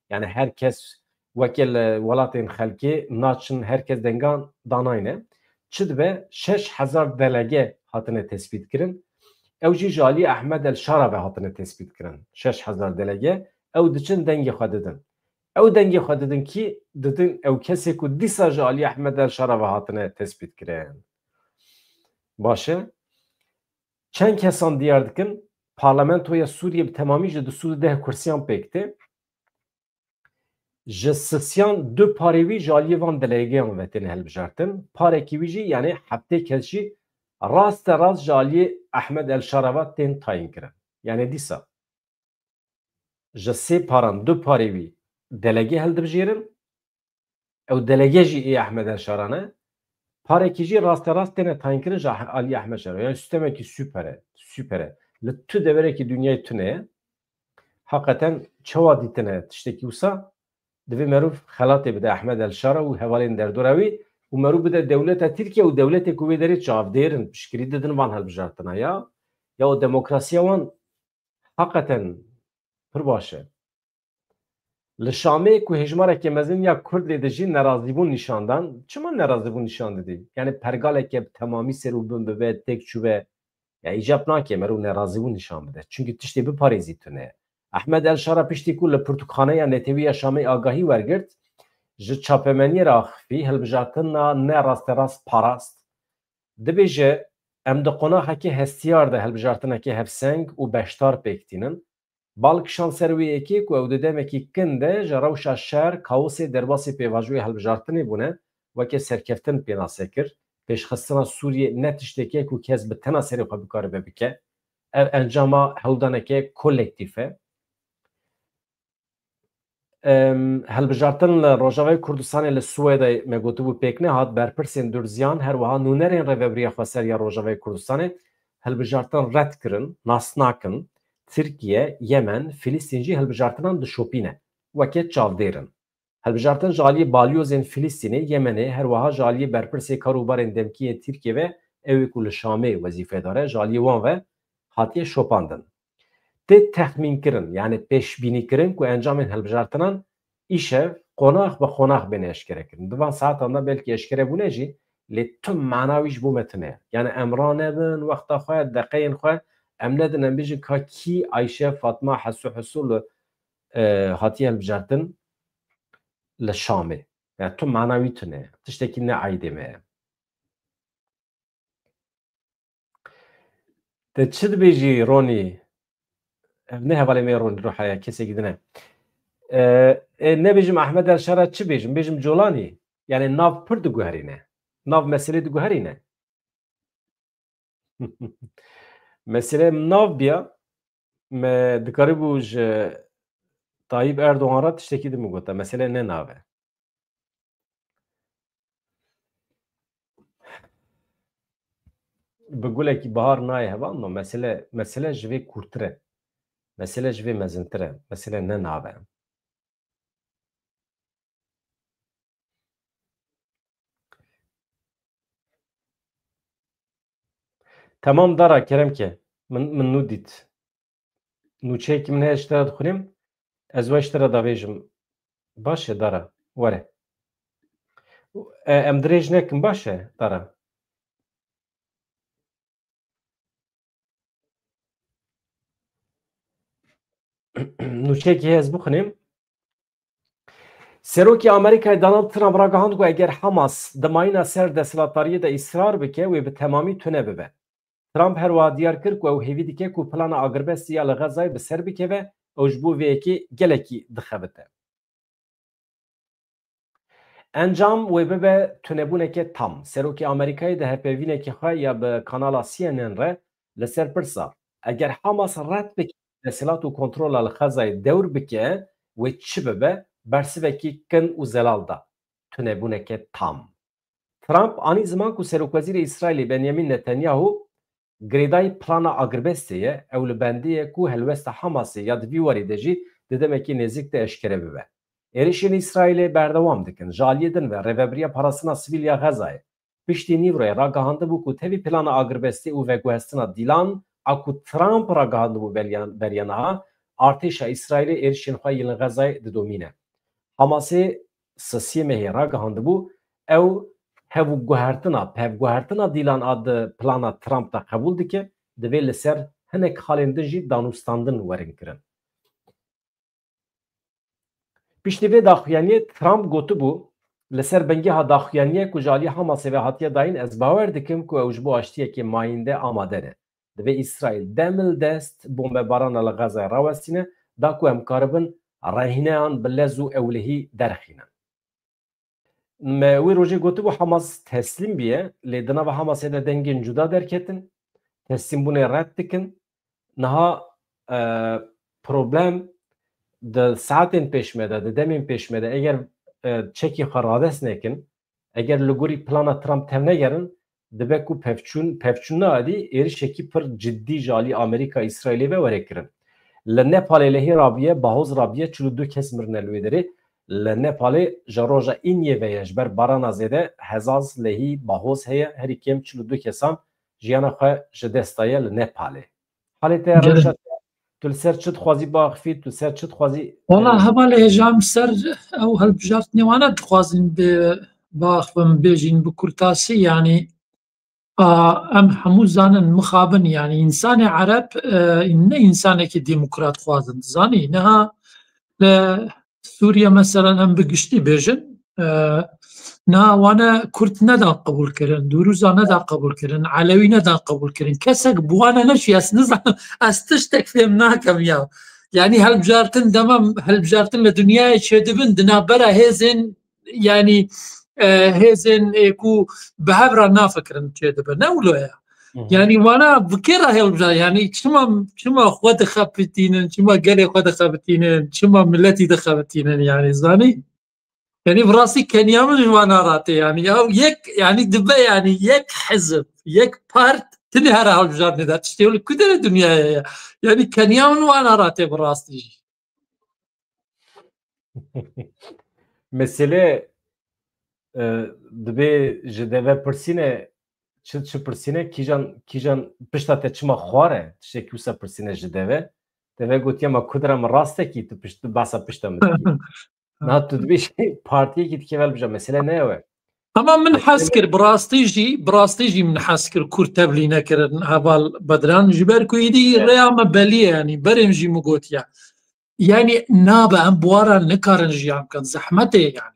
Yani her kes weke li welatên xelkê naçin, her kes dengan danayne. Çi dibe? Şeş hezar delege hatine tespît kirin. Ew jî ji alî Ehmed El Şara ve hatine tespît kirin. Şeş hezar delege. Ew diçin dengê xwe didin. Ew dengê xwe didin kî? Didin ew kesê ku dîsa ji alî Ehmed El Şara ve hatine tespît kirin. Baş e. Çend kesan diyar dikin, parlamentoya Sûriyê bi temamî ji du sed û deh kursiyan pêk tê. Ji sisiyan du parê wî ji aliyê van delegeyan ve tên hilbijartin. Parekî wî jî, yani heftê kes jî raste rast ji aliyê Ehmed El Şara ve tên tayîn kirin. Yani dîsa ji sê paran du parê wî delege hildibijêrin. Ew delege jî ê Ehmed El Şara ne. Parekî jî raste rast têne tayînkirin ji Ah-, Alî Ehmed Şara. Yani sîstemekî super e. Super e. Li tu deverekî dinyayê tune ye. Heqeten çawa dîtine tiştekî wisa? Divê merûv xelatê bide Ehmed El Şara û hevalên derdora wî û merûv bide dewleta Tirkiye û dewletê ku wê derê çavdêr in, piştgirî didin van hilbijartina ya. Ya o demokrasiya wan heqeten pir baş e. Li Şamê ku hêjmareke mezin ya Kurd lê dijî, nerazîbûn nîşan dan. Çima nerazîbûn nîşan didî? Yani pergaleke bi temamî ser û bin bibe, têk çûbe, ya îcab nake merû nerazîbûn nîşan bide. Çünkü tiştê biparêzî tune ye. Ehmed El Şara piştî ku li pirtûkxaneya Netewî ya Şamê agahî wergirt, ji çapemeniyê re axifî, hilbijartina ne rasterast parast. Dibêje, em di qonaxekî hestiyar de hilbijartinekê hevseng û beşdar pêk tînin. Bal kişand ser wê yekê ku ew di demekî kin de ji rewşa şer, kaosê derbasî pêvajoyê hilbijartinê bûne, weke serkeftin pênase kir. Pêşxistina Sûriyê ne tiştekî ye ku kes bi tena serê xwe bikaribe bike. Ev encama hewldaneke kolektîf e. Em, hilbijartin li Rojavayê Kurdistanê li Swêdê me gotibû pêk nehat, berpirsên Durziyan, her wiha nûnerên Rêvebiriya Xweser ya Rojavayê Kurdistanê hilbijartin red kirin, nas nakin. Tirkiye, Yemen, Filistîn jî hilbijartinan dişopîne. Weke çavdêr in. Hilbijartin ji aliyê balyozên Filistînê, Yemenê, her wiha ji aliyê berpirsê kar û barên demkî yên Tirkiye ve, ew ê ku li Şamê wezîfedar e, ji aliyê wan ve hatiye şopandin. Tê texmînkirin, yani pêşbînîkirin ku encamên hilbijartinan îşev qonax bi qonax bêne eşkerekirin. Di van saetan de belkî eşkere bûne jî, lê tu mana wî ji bo me tune ye. Yani em ranebin wexta xwe, deqeyên xwe, em nedin em bêjin ka kî Ayşe, Fatma, Hesu, Hesu li, e, hatiye hilbijartin li Şamê. Yani tu mana wî tune ye. Tiştekî ne aîdê me ye. Te çi dibêjî Ronî? Ev ne hevalê me Ronî Ruhaya, kesekî din e. E, e, nebêjim Ehmed El Şara çi bêjim? Bêjim Colanî. Yani nav pir diguherîne. Nav meselê diguherîne. Mesele nav biya, me dikarîbû ji Tayyip Erdogan re tiştekî din bigota. Mesele ne nav e. Bi gulekî bahar nayê hevalno, mesele, mesele ji vê kûrtir e. Mesele ji vê mezintir e. Mesele ne nav e. Tamam Dara, kerem ke. Min, min nû dît. Nûçeyekî min heye ji te re dixwînim. Ez we ji te re davêjim. Baş e Dara. Were. E, em dirêj nekin, baş e Dara. Nûçeyekî heye ez bixwînim. Serokê Amerîkayê Donald Trump ragihand ku eger Hamas di mayîna ser desthilatdariyê de îsrar bike, wê bi temamî tune bibe. Trump her wiha diyar kir ku ew hêvî dike ku plana agirbestê ya li Xezayê bi ser bikeve, ew ji bo vê yekê gelekî dixebite. Encam wê bibe tunebûneke tam. Serokê Amerîkayê di hevpeyvînekê xwe ya bi kanala C N N re li ser pirsa, eger Hamas red bike desthilat û kontrola li Xezayê dewr bike, wê çi bibe, bersivekî kin û zelal da. Tunebûneke tam. Trump anî ziman ku Serokwezîrê Îsraîlê Benyamin Netanyahu girêdayî plana agirbestê ye, ew li bendê ye ku helwesta Hamasê ya di vî warî de jî di demekî nêzîk de eşkere bibe. Êrişên Îsraîlê berdewam dikin. Ji aliyê din ve Rêvebiriya Parastina Sivîl ya Xezayê piştî nîvroyê ragihandibû ku tevî plana agirbestî û veguhestina dîlan a ku Trump ragihandibû beriya, beriya niha, artêşa Îsraîlê êrişên xwe yên li Xezayê didomîne. Hamasê sisiyê mehê ragihandibû, ew hevguhertina, pevguhertina dîlan a di plana Trump de qebûl dike, divê li ser hinek halên din jî danûstandin werin kirin. Piştî vê daxuyaniyê Trump gotibû, li ser bingeha daxuyaniyê ku ji alî Hamasê ve hatiye dayîn, ez bawer dikim ku ew ji bo aştiyekê mayînde amade ne. Divê Îsraîl dem li dest bombebarana li Xezayê rawestîne, da ku em karibin rehîneyan bi lez û ewlehî derxînin. Me wî rojê gotibû Hamas teslîm biye, lê di nava Hamasê de dengên cuda derketin, teslîmbûnê red dikin. Niha, e, problem di saetên pêş me de, di demên pêş me de, eger, e, çekê xwe radest nekin, eger li gorî plana Trump tevnegerin, dibe ku pevçûn, pevçûn neadî êrişekî pir cidî ji alî Amerîka Îsraîlê ve were kirin. Li Nepalê lehî rabiye, bahoz rabiye, çil û du kes mirine li wê derê. Li Nepalê ji roja îniyê ve ye, ji ber barana zêde hezaz lehî bahoz heye, herî kêm çil û du kesan jiyana xwe ji dest daye li Nepalê. Halê te Gelek. Reşa, tu li ser çi dixwazî biaxifî, tu li ser çi dixwazî, Wala e, hevalê hêjam ser ew hilbijartinê wana dixwazin bi, biaxivin, bêjin bi kurtasî, yanî, a, em hemû zanin, mixabin, yanî, însanê ereb, e, ne însanekî demokrat xwazin, dizanî, niha li Sûriye, meselen, em bi giştî bêjin, e, niha wane Kurd nedan qebûl kirin, Dûrûza nedan qebûl kirin, Elewî nedan qebûl kirin. Kesek bi wane neçû, ez nizanim, ez tiştek fêm nakim ya. Yanî hilbijartin, dema hilbijartin li dinyayê çêdibin, di navbera hêzên, yanî, e, hêzên, e, ku bi hev re nafikirin çêdibin. Ne wilo ye. Hı hı. Yanî wana bi kê re hilbijart, yanî çima, çima xwe dixebitînin, çima gelê xwe dixebitînin, çima miletî dixebitînin, yanî, zanî? Yanî bi rastî keniya min ji wana re tê, yanî, ya yek, yanî, dibe, yanî, yek hizb, yek part, tinê here hilbijartinê de tiştê wilo ku derê dinyayê ye. Yanî keniya min wana re tê bi rastî jî. Mesele, e, dibê ji deve pirsîne, çi, çi pirsîne, kîjan, kîjan pişta te çima xwar e, tiştekî wisa pirsîne ji deve. Deve gotiye, ma kudra min rastekî, tu pişt, tu basa pişta min dikî. Na tu dibê partiyekî dikê vel bija, mesele ne ew e. Ama min hez kir, bi rastî jî, bi rastî jî min hez kir, Kurd tevlî nekirin, heval Bedran, ji ber ku êdî rêya me belî ye, yanî berê min jî min gotiye. Yanî nabe, em bi wan re nikarin jiyan bikin, zehmet e yanî.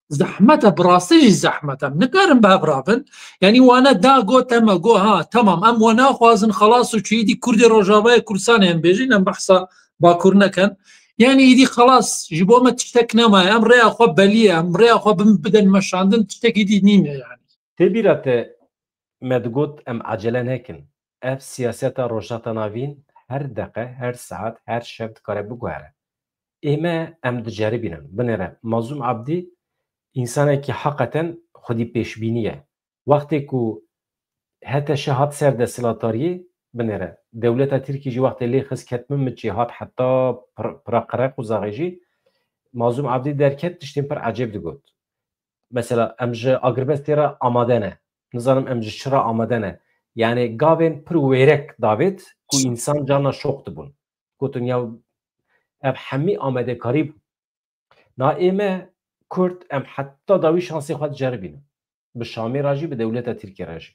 Zehmet e, bi rastî jî zehmet e. Em nikarin bi hev rabin. Yanî wane da got, em e got, ha, temam, em we naxwazin, xelas û çû, êdî Kurdê Rojavayê Kurdistanê em bêjin, em behsa Bakur nekin. Yanî êdî xelas, ji bo me tiştek nemaye, em rêya xwe belî ye, em rêya xwe bim-, bidin meşandin, tiştek êdî nîne yanî. Tê bîra te, me digot em ecele nekin. Ev siyaseta Rojhilata Navîn her deqe, her saet, her şev dikare biguhere. Ê me em diceribînin. Binêre, Mazlûm Abdî însanekî heqeten xwedî pêşbînî ye. Wextê ku H T Ş hat ser desthilatdariyê, binêre, dewleta Tirkî jî wextê lê xist ket min, min çê hat heta pir-, pira qereq û zaxê jî, Mazlûm Abdî derket, tiştên pir ecêb digot. Mesela, em ji agirbestê re amade ne. Nizanim em ji çi re amade ne. Yanî gavên pir wêrek davêt ku însan carna şok dibûn. Gotin ya ev hemî amadekarî bû. Na ê me Kurd em heta dawî şansê xwe diceribînin. Bi Şamê re jî, bi dewleta Tirkiyê re jî.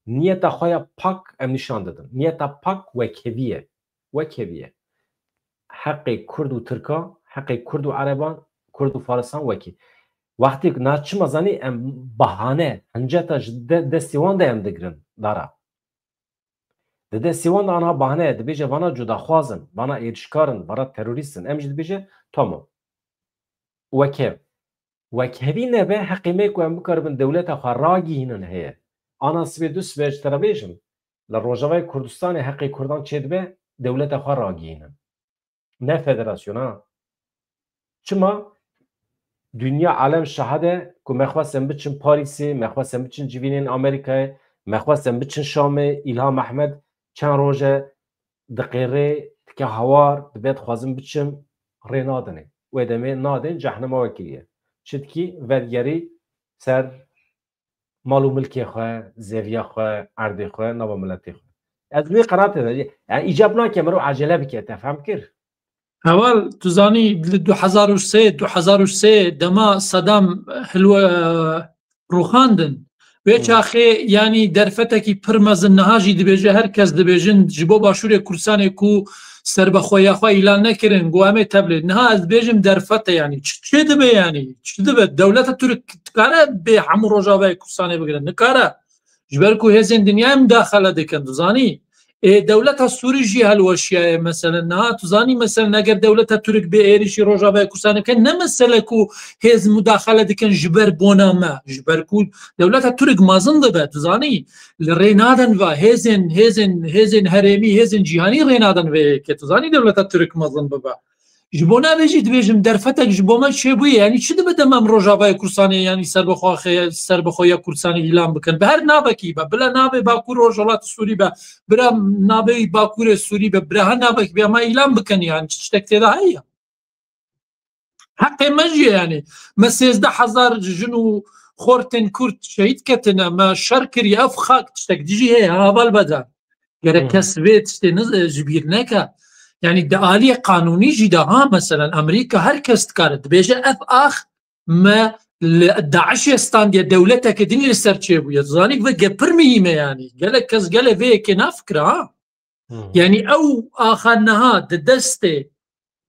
Niyeta xwe ya pak em nîşan didin. Niyeta pak wekhevî ye. Wekhevî ye. Heqê Kurd û Tirkan, heqê Kurd û Ereban, Kurd û Farisan wekî. Wextê ku na çima zanî em bahane, hinceta ji de-, destê wan de em digirin dara. Di destê wan de anha bahane ye, dibêje vana cudaxwaz in, vana êrişkar in, vana terorîst in. Em jî dibêje tamam. Wekhev. Wekhevî nebe heqê me ku em bikaribin dewleta xwe ragihînin heye. Ana sibê du sibê ji te re bêjim, li Rojavayê Kurdistanê heqê Kurdan çêdibe, dewleta xwe ragihînin. Ne federasyona. Çima? Dinya alem şahid e ku me xwest em biçin Parîsê, me xwest em biçin civînên Amerîkayê, me xwest em biçin Şamê, Îlham Ehmed çend roj e diqêrê, dike hawar, dibe dixwazim biçim, rê nadinê. wê demê nadên cehnema we kiriye. Çitkî vedigerî ser mal û milkê xwe, zêviya xwe, erdê xwe, nava miletê xwe. Ez wê qenatê de, yani îcab nake mero ecele bike, te fehm kir? Heval, tu zanî li du hezar û sê, du hezar û sê dema Saddam hilwe rûxandin. Wê çaxê, yanî derfetekî pir mezin niha jî dibêje, her kes dibêjin ji bo Başûrê Kurdistanê ku serbexweya xwe îlan nekirin, ku em ê tevlê. Niha ez dibêjim derfet e, yanî çi çê dibe, yanî çi dibe? Dewleta Tirk dikare bê hemû Rojavayê Kurdistanê bigire? Nikare. Ji ber ku hêzên dinyayê mudaxele dikin, tu zanî. Ê, dewleta Sûrî jî helweşiyaye, meselen. Niha tu zanî, meselen, eger dewleta Tirk bê êrişî Rojavayê Kurdistanê bike, ne mesele ku hêz mudaxele dikin ji ber bona me, ji ber ku dewleta Tirk mezin dibe, tu zanî. Li rê nadin va hêzên, hêzên, hêzên herêmî, hêzên cîhanî rê nadin vê yekê, tu zanî, dewleta Tirk mezin bibe. Ji bo navê jî dibêjim, derfetek ji bo me çêbûye. Yanî çi dibe dema em Rojavayê Kurdistanê, yanî serbexwe-, serbexweya Kurdistanê îlan bikin? Bi her navekî be, bila navê Bakur Rojhilat Sûrî be, bila navê Bakurê Sûrî be, bila her navekî be, em îlan bikin, yanî çi tiştek tê de heye? Heqê me jî ye, yanî me sêzdeh hezar jin û xortên Kurd şehîd ketine, me şer kiriye, ev xak tiştek dijî heye, heval Bedan. Gerek kes vê tiştê niz-, ji bîr neke. Yanî di aliyê qanûnî jî de ha, meselen, Amerîka her kes dikare dibêje, ev ax me li DAIŞê standiye, dewleteke din li ser çêbûye. Zanî vê ge pir muhîm e yanî. Gelek kes gelê vê yekê nafikire ha. Yanî ew axa niha di destê,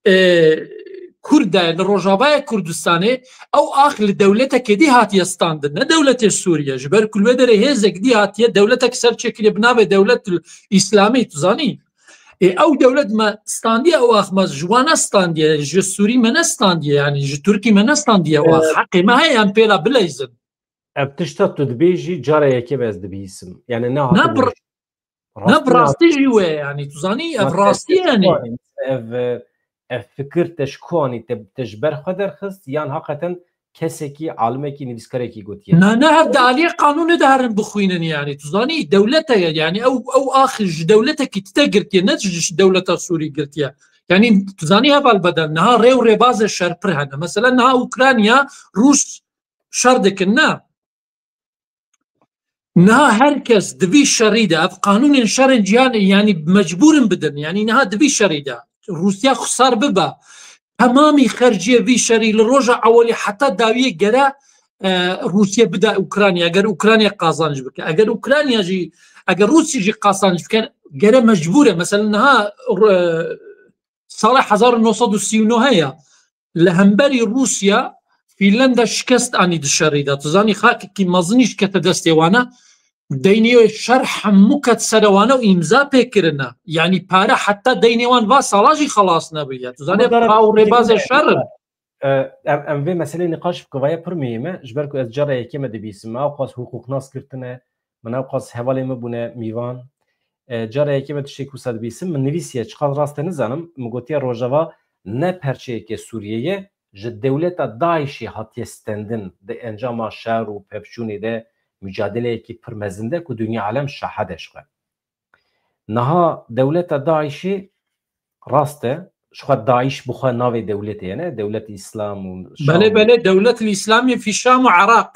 e, Kurd de, li Rojavaya Kurdistanê, ew ax li dewletekê dî hatiye standin, ne dewletê Sûriye. Ji ber ku li wê derê hêzek dî hatiye, dewletek ser çêkiriye bi navê dewlet îslamî, tu zanî. Ê, ew dewlet me standiye, ew ax me ji wan nestandiye, ji Sûrî me nestandiye, yanî ji Tirkî me nestandiye ew ax. Ee, Heqê me heye em pêla bileyzin. Ev tişta tu dibêjî cara yekê be ez dibihîsim. Yani ne Ne hatibû bir-, ne bi rastî jî we, yanî tu zanî, ev rastî yanî. Ev, ev fikir te ji ku anî, te, te ji ber xwe derxist yan hakikaten kesekî, alimekî, nivîskarekî gotiye? Na, ne, hev di aliyê qanûnê de herin bixwînin, yanî tu zanî, dewlet heye, yanî ew, ew ax ji dewletekî tite girtiye, ne ji dewleta Sûrî girtiye. Yanî tu zanî, heval Bedan, niha rê û rêbazê şer pir hene. Mesela niha Ukrayna, Rûs şer dikin, ne? Niha her kes di vî şerî de, ev qanûnên şerên cîhanê, yanî mecbûr in bidin. Yanî niha di vî şerî de Rûsya xusar bibe, temamî xerciyê vî şerî li roja ewelî heta dawiyê gere, e, Rûsya bide Ukrayna. Eger Ukrayna qazanç bike, eger Ukrayna jî, eger Rûsya jî qazanç bike, gere mecbûr e. Mesela niha, e, sala hezar û neh sed û sî û neh heye. Li hemberî Rûsya, Fînlanda şikest anî di şerî de. Tu zanî, xakekî mezin jî kete destê wan e. Deynê şer hemû ket ser wan e û îmza pê kirine. Yanî pare heta deynê wan va sala jî xelas nebûye. Tu zanî, paw rêbazê şer in. E, em, em vê meselê nîqaş bikin, va ye pir muhîm e. Ji ber ku ez cara yekê me dibîsim, ewqas hiqûqnas girtine, min ewqas hevalê min bûne mîvan. E, cara yekê me tiştê ku wisa dibîsim, min nivîsiye, çiqas rast e nizanim, min gotiye Rojava ne perçeyeke Sûriyê ye, ji dewleta DAIŞê hatiye stendin, di encama şer û pevçûnê de, mucadeleyekî pir mezin de ku dinya alem şahid e ji xwe. Niha dewleta DAIŞê rast e, ji xwe DAIŞ bi xwe navê dewletê ye, ne? Dewlet Îslam û Şam Belê, û belê, Dewlet Îslamî fî Şam û Iraq.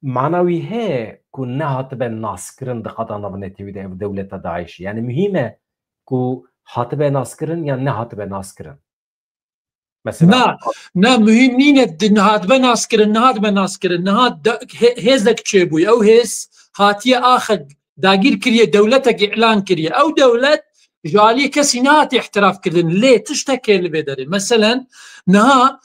Mana wî heye ku nehatibe naskirin di qada navnetewî de ev dewleta DAIŞê? Yani muhîm e ku hatibe naskirin yan nehatibe naskirin? Mesela Na, na, muhîm nîne di nehatibe naskirin, nehatibe naskirin. Niha de, hê-, hêzek çêbûye. Ew hêz hatiye axek dagîr kiriye, dewletek îlan kiriye. Ew dewlet ji aliyê kesî nehatiye îhtiraf kirin. Lê tiştekê li vê derê. Meselen, niha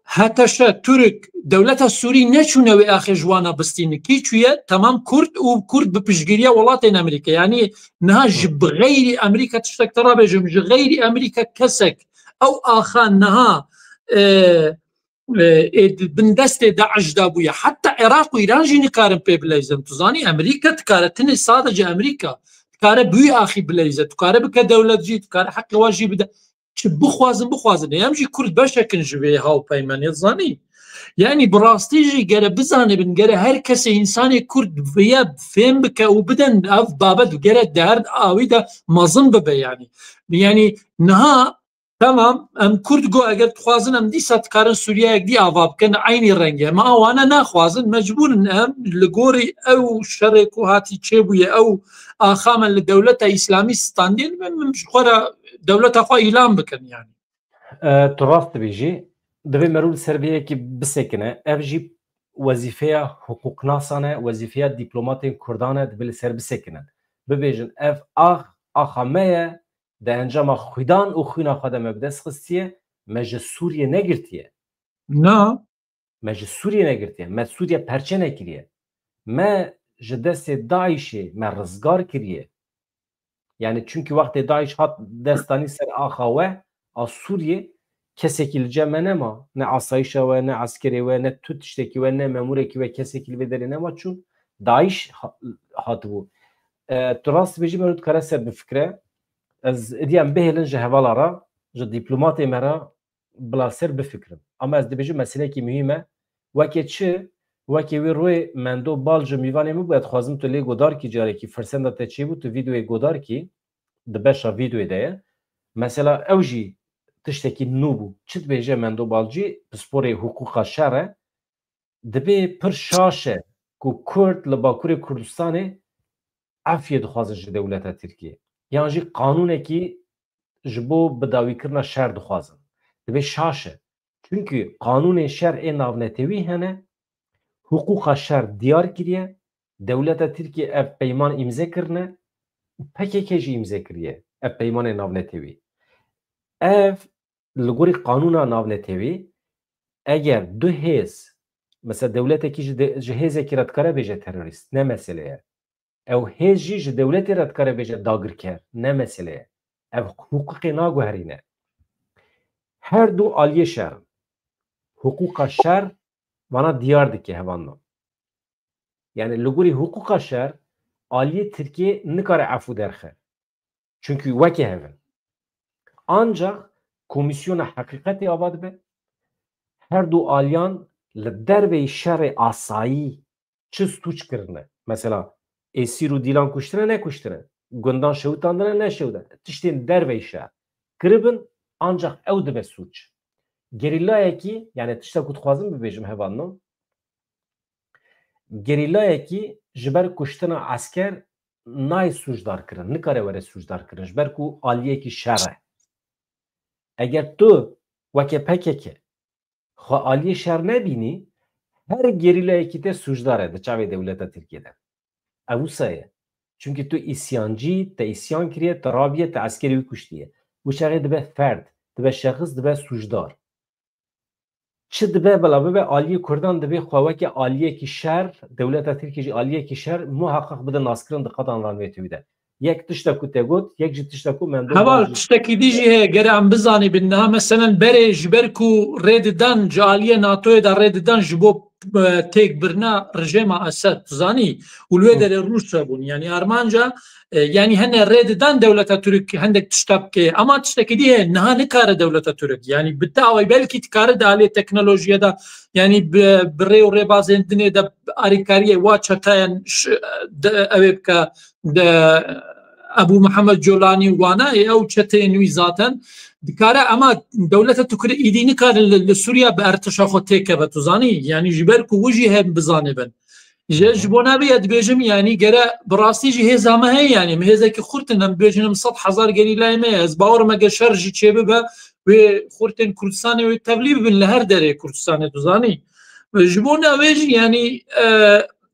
HTŞ, Tirk, dewleta Sûrî neçûne wê axê ji wana bistînin. Kî çûye? Temam Kurd û Kurd bi piştgiriya welatên Amerîka. Yanî niha ji bi xeyrî Amerîka tiştek te rabêjim, ji xeyrî Amerîka kesek ew axa niha, e, e, ê di bin destê DAIŞ de bûye. Heta Iraq û Îran jî nikarin pê bileyzin. Tu zanî, Amerîka dikare, tenê sadece Amerîka dikare bi wî axî bileyze. Dikare bike dewlet jî, dikare heqê wa jî bide. Çi bixwazin, bixwazin. Em jî Kurd beşek in ji vê hawpeymanê, zanî. Yanî bi rastî jî gere bizanibin, gere her kesê, însanê Kurd vêya fêm bike û bidin ev babet, gere di her awî de mezin bibe yanî. Yanî niha Tamam, em Kurd got, eger dixwazin, em dîsa dikarin Sûriyeyek dî ava bikin, eynî rengê. Me wana naxwazin, mecbûr in em li gorî ew şerê ku hatî çêbûye, ew axa me li dewleta Îslamî standîn, min, min ji xwe re dewleta xwe îlan bikin yani. E, tu rast dibêjî, divê merû li ser vê yekî bisekine. Ev jî wezîfeya hiqûqnasan e, wezîfeya dîplomatên Kurdan e, divê li ser bisekine. Bibêjin, ev ax, axa me ye, di encama xwîdan û xwîna xwe de me bi dest xistiye, me ji Sûriyê negirtiye. Na. Me ji Sûriyê negirtiye, me Sûriye perçe nekiriye. Me ji destê DAIŞê me rizgar kiriye. Yani çünkü wextê DAIŞ hat destanî ser axa we a Sûriyê, kesekî li cem me nema. Ne asayişa we, ne eskerê we, ne tu tiştekî we, ne memûrekî we, kesekî li vê derê nema. Çûn DAIŞ ha-, hatibû. E, tu rast bêjî, me dikare ser bifikre. Ez êdî em bihêlin ji hevala re, ji dîplomatê me re bila ser bifikirin. Ama ez dibêjim meseleyekî muhîm e. Weke çi? Weke wê royê Mendo Bal ji mîvanê min bû, ez dixwazim tu lê godar kî carekî, firsenda te çêbû, tu vîdeoyê godar kî, di beşa vîdeoyê de ye. Mesela ew jî tiştekî nû bû. Çi dibêje Mendo Balcî? Pisporê hiqûqa şer e. Dibê pir şaş e ku Kurd li Bakurê Kurdistanê efiyê dixwazin ji dewleta Tirkiyê. Yan jî qanûnekî ji bo bidawîkirina şer dixwazin. Dibê şaş e. Çunkî qanûnên şer ê navnetewî hene, hiqûqa şer diyar kiriye, dewleta Tirkiyê ev peyman îmze kirine û P K K jî îmze kiriye ev peymanê navnetewî. Ev li gorî qanûna navnetewî, eger du hêz, mesela dewletekî ji de, ji hêzekî re dikare bêje terorîst, ne mesele ye. Ew hêz jî ji dewletê re dikare bêje dagirker, ne mesele ye. Ev hiqûqê naguherîne. Her du aliyê şer in. Hiqûqa şer vana diyar dike hevalno. Yani li gorî hiqûqa şer aliyê Tirkiyê nikare efû derxe. Çunkî weke hev in. Ancax komîsyona heqîqetê ava dibe. Her du aliyan li derveyî şerê asayî çi sûc kirine? Mesela êsîr û dîlan kuştine, nekuştine? Gundan şewitandine, neşewitandine? Tiştên derveyî şer kiribin, ancax ew dibe sûc. Gerîlayekî, yani tişta ku dixwazim bibêjim hevalno, gerîlayekî ji ber kuştina esker nayê sûcdar kirin, nikare were sûcdar kirin, ji ber ku aliyekî şer e. Eger tu weke P K K xwe aliyê şer nebînî, her gerîlayekî te sûcdar e di çavê dewleta Tirkiyê de. Ew wisa ye. Çunkî tu îsyancî, te îsyan kiriye, te rabiye, te eskerê wî kuştiye. Wî çaxê dibe ferd, dibe şexis, dibe sûcdar. Çi dibe bila bibe, aliyê Kurdan dibê xwe weke aliyekî şer, dewleta Tirkiyê jî aliyekî şer, muheqeq bide naskirin di qedan ranvêtewî de. Yek tişta ku te got, yek jî tişta ku Mendo Heval, Bal jî. Tiştekî dî jî heye, gere em bizanî bin. Niha meselen berê ji ber ku rê didan, ji aliyê NATOyê de rê didan ji bo, e, têkbirina rejêma Esed, tu zanî, û li wê Hı. derê Rûs hebûn. Yani armanca, e, yani hene rê didan dewleta Tirk hendek tişta bike. Ama tiştekî dî heye, niha nikare dewleta Tirk. Yani bi te awayî belkî dikare di aliyê teknolojiyê de, yani bi, bi rê û rêbazên dinê de alîkariyê wa çeteyan ş-, de, ew ê bike, de Ebû Mihemed Colanî û wana ê ew çeteyên wî zaten dikare, ama dewleta Tirk îdî nikare li, li Sûriye bi ertişa xwe têkeve, tu zanî? Yani ji ber ku wi jî hem bizanibin. Ji, ji bona vê ye dibêjim, yani gere bi rastî jî hêza me heye, yani me hêzekî xurt in, em bibêjin em sed hezar gerîlayê me ye. Ez bawer im eger şer jî çêbibe, wê xurtên Kurdistanê wê tevlî bibin li her derê Kurdistanê, tu zanî? Ji bona wê jî, yani, e,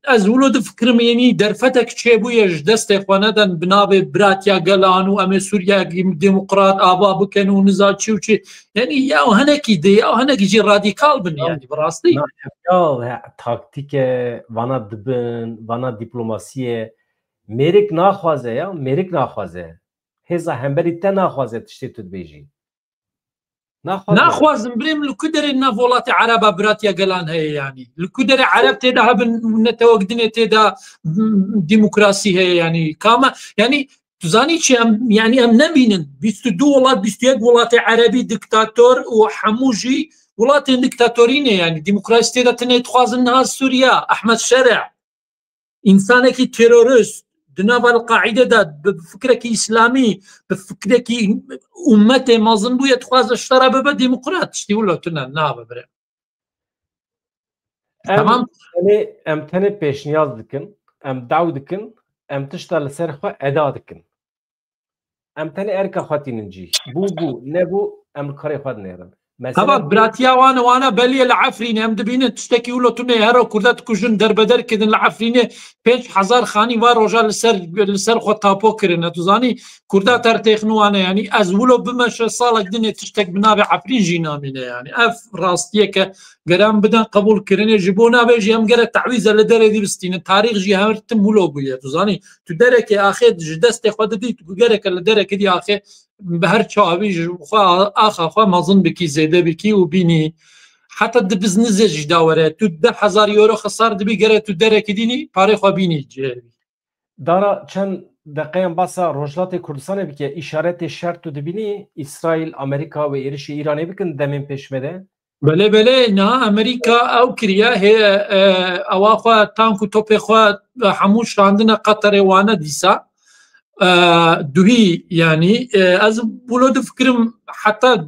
ez wilo difikirim, yani derfetek çêbûye ji destê xwe neden bi navê biratiya gelan û em ê Sûriya demokrat ava bikin û niza çi û çi. Yani ya hinekî de, ya hinekî jî radîkal bin, yani bi rastî. Na, ya, he, taktîk e, vana dibin, vana dîplomasî ye. Mêrik naxwaze ya, mêrik naxwaze. Hêza hemberî te naxwaze tiştê tu dibêjî. Naxwazim. Naxwazim birêm, li ku derê nav welatê Ereba biratiya gelan heye yani? Li ku derê Ereb tê de hebin, netewek dinê tê de, m, demokrasî heye yani? Kama, yani tu zanî çi em, yani em nebînin. Bîst û du welat, bîst û yek welatê Erebî diktator û hemû jî welatên diktatorî ne yani. Demokrasî tê de tenê dixwazin niha Sûriya, Ehmed Şere. Însanekî terorist, Di nav El-Qaîde de bi fikrekî îslamî, bi fikrekî ummetê mezin bûye, dixwaze ji te re bibe demokrat. Tiştî wilo tune nabe bire. Em Tamam. tenê, em tenê pêşniyaz dikin, em daw dikin, em tişta li ser xwe eda dikin. Em tenê erka xwe tînin cî. Bû bû, nebû, em li karê xwe dinêrin. Mesele Hava, biratiya wan, wana belî ye li Efrînê. Em dibînin tiştekî wilo tune, hero Kurda dikujin, derbeder kidin li Efrînê. Pênc hezar xanî va roja li ser, li ser xwe tapo kirine. Tu zanî, Kurda tertêxin wane, yanî ez wilo bimeşe salek dinê tiştek bi navê Efrîn jî namîne, yanî. Ev rastiyeke gere em bidin qebûl kirinê, ji bo navê jî em gere tawîze li derê dî bistînin. Tarîx jî her tim wilo bûye. Tu zanî, tu derekê axê ji destê xwe didî, tu gereke li derekê dî axê bi her çavî ji xwe axa xwe mezin bikî, zêde bikî û bînî. Heta di biznizê jî da were. Tu deh hezar euro xesar dibî, gere tu derekî dînî, parê xwe bînî cihê. Dara çend deqeyan basa Rojhilatê Kurdistanê bike, îşaretê şer tu dibînî, Îsraîl, Amerîka wê êrişê Îranê bikin demên pêşme de? Belê, belê, niha Amerîka ew kiriye, hê, e, ewa xwe, tank û topê xwe, e, hemû şandine Qatarê, wane dîsa. E, duhî, yanî, e, ez wilo difikirim heta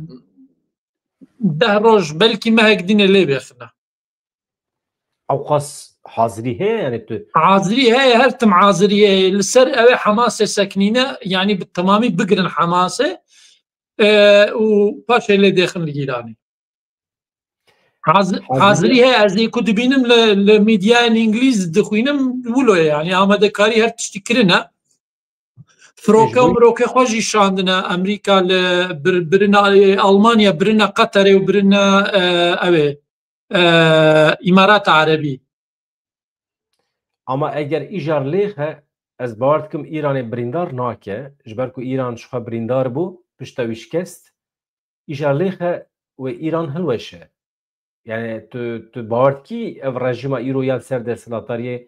deh roj, belkî mehek dînê lê bêxine. Ewqas hazirî heye, yanî tu Hazirî heye, her tim hazirî heye. Li ser ew ê Hamasê sekinîne, yanî bi temamî bigirin Hamasê, e, û paşê lê dêxin li Îranê. Haz-, Hazirî hazirî heye, ez ê ku dibînim li, li medyayên îngilîz dixwînim, wilo ye, yanî amadekarî her tiştî kirine. Firoke û Mecbûrî. mirokê xwe jî şandine. Amerîka li bir-, birine, e, Almanya birine Qatarê û birine, e, ew ê, e, Îmarata Erebî. Ama eger îcar lêxe, ez bawer dikim Îranê birîndar nake, ji ber ku Îran ji xwe birîndar bû, pişta wî şikest, îcar lêxe wê Îran hilweşe. Yani tu, tu bawer dikî ev rejîma îro ya li ser desthilatdariyê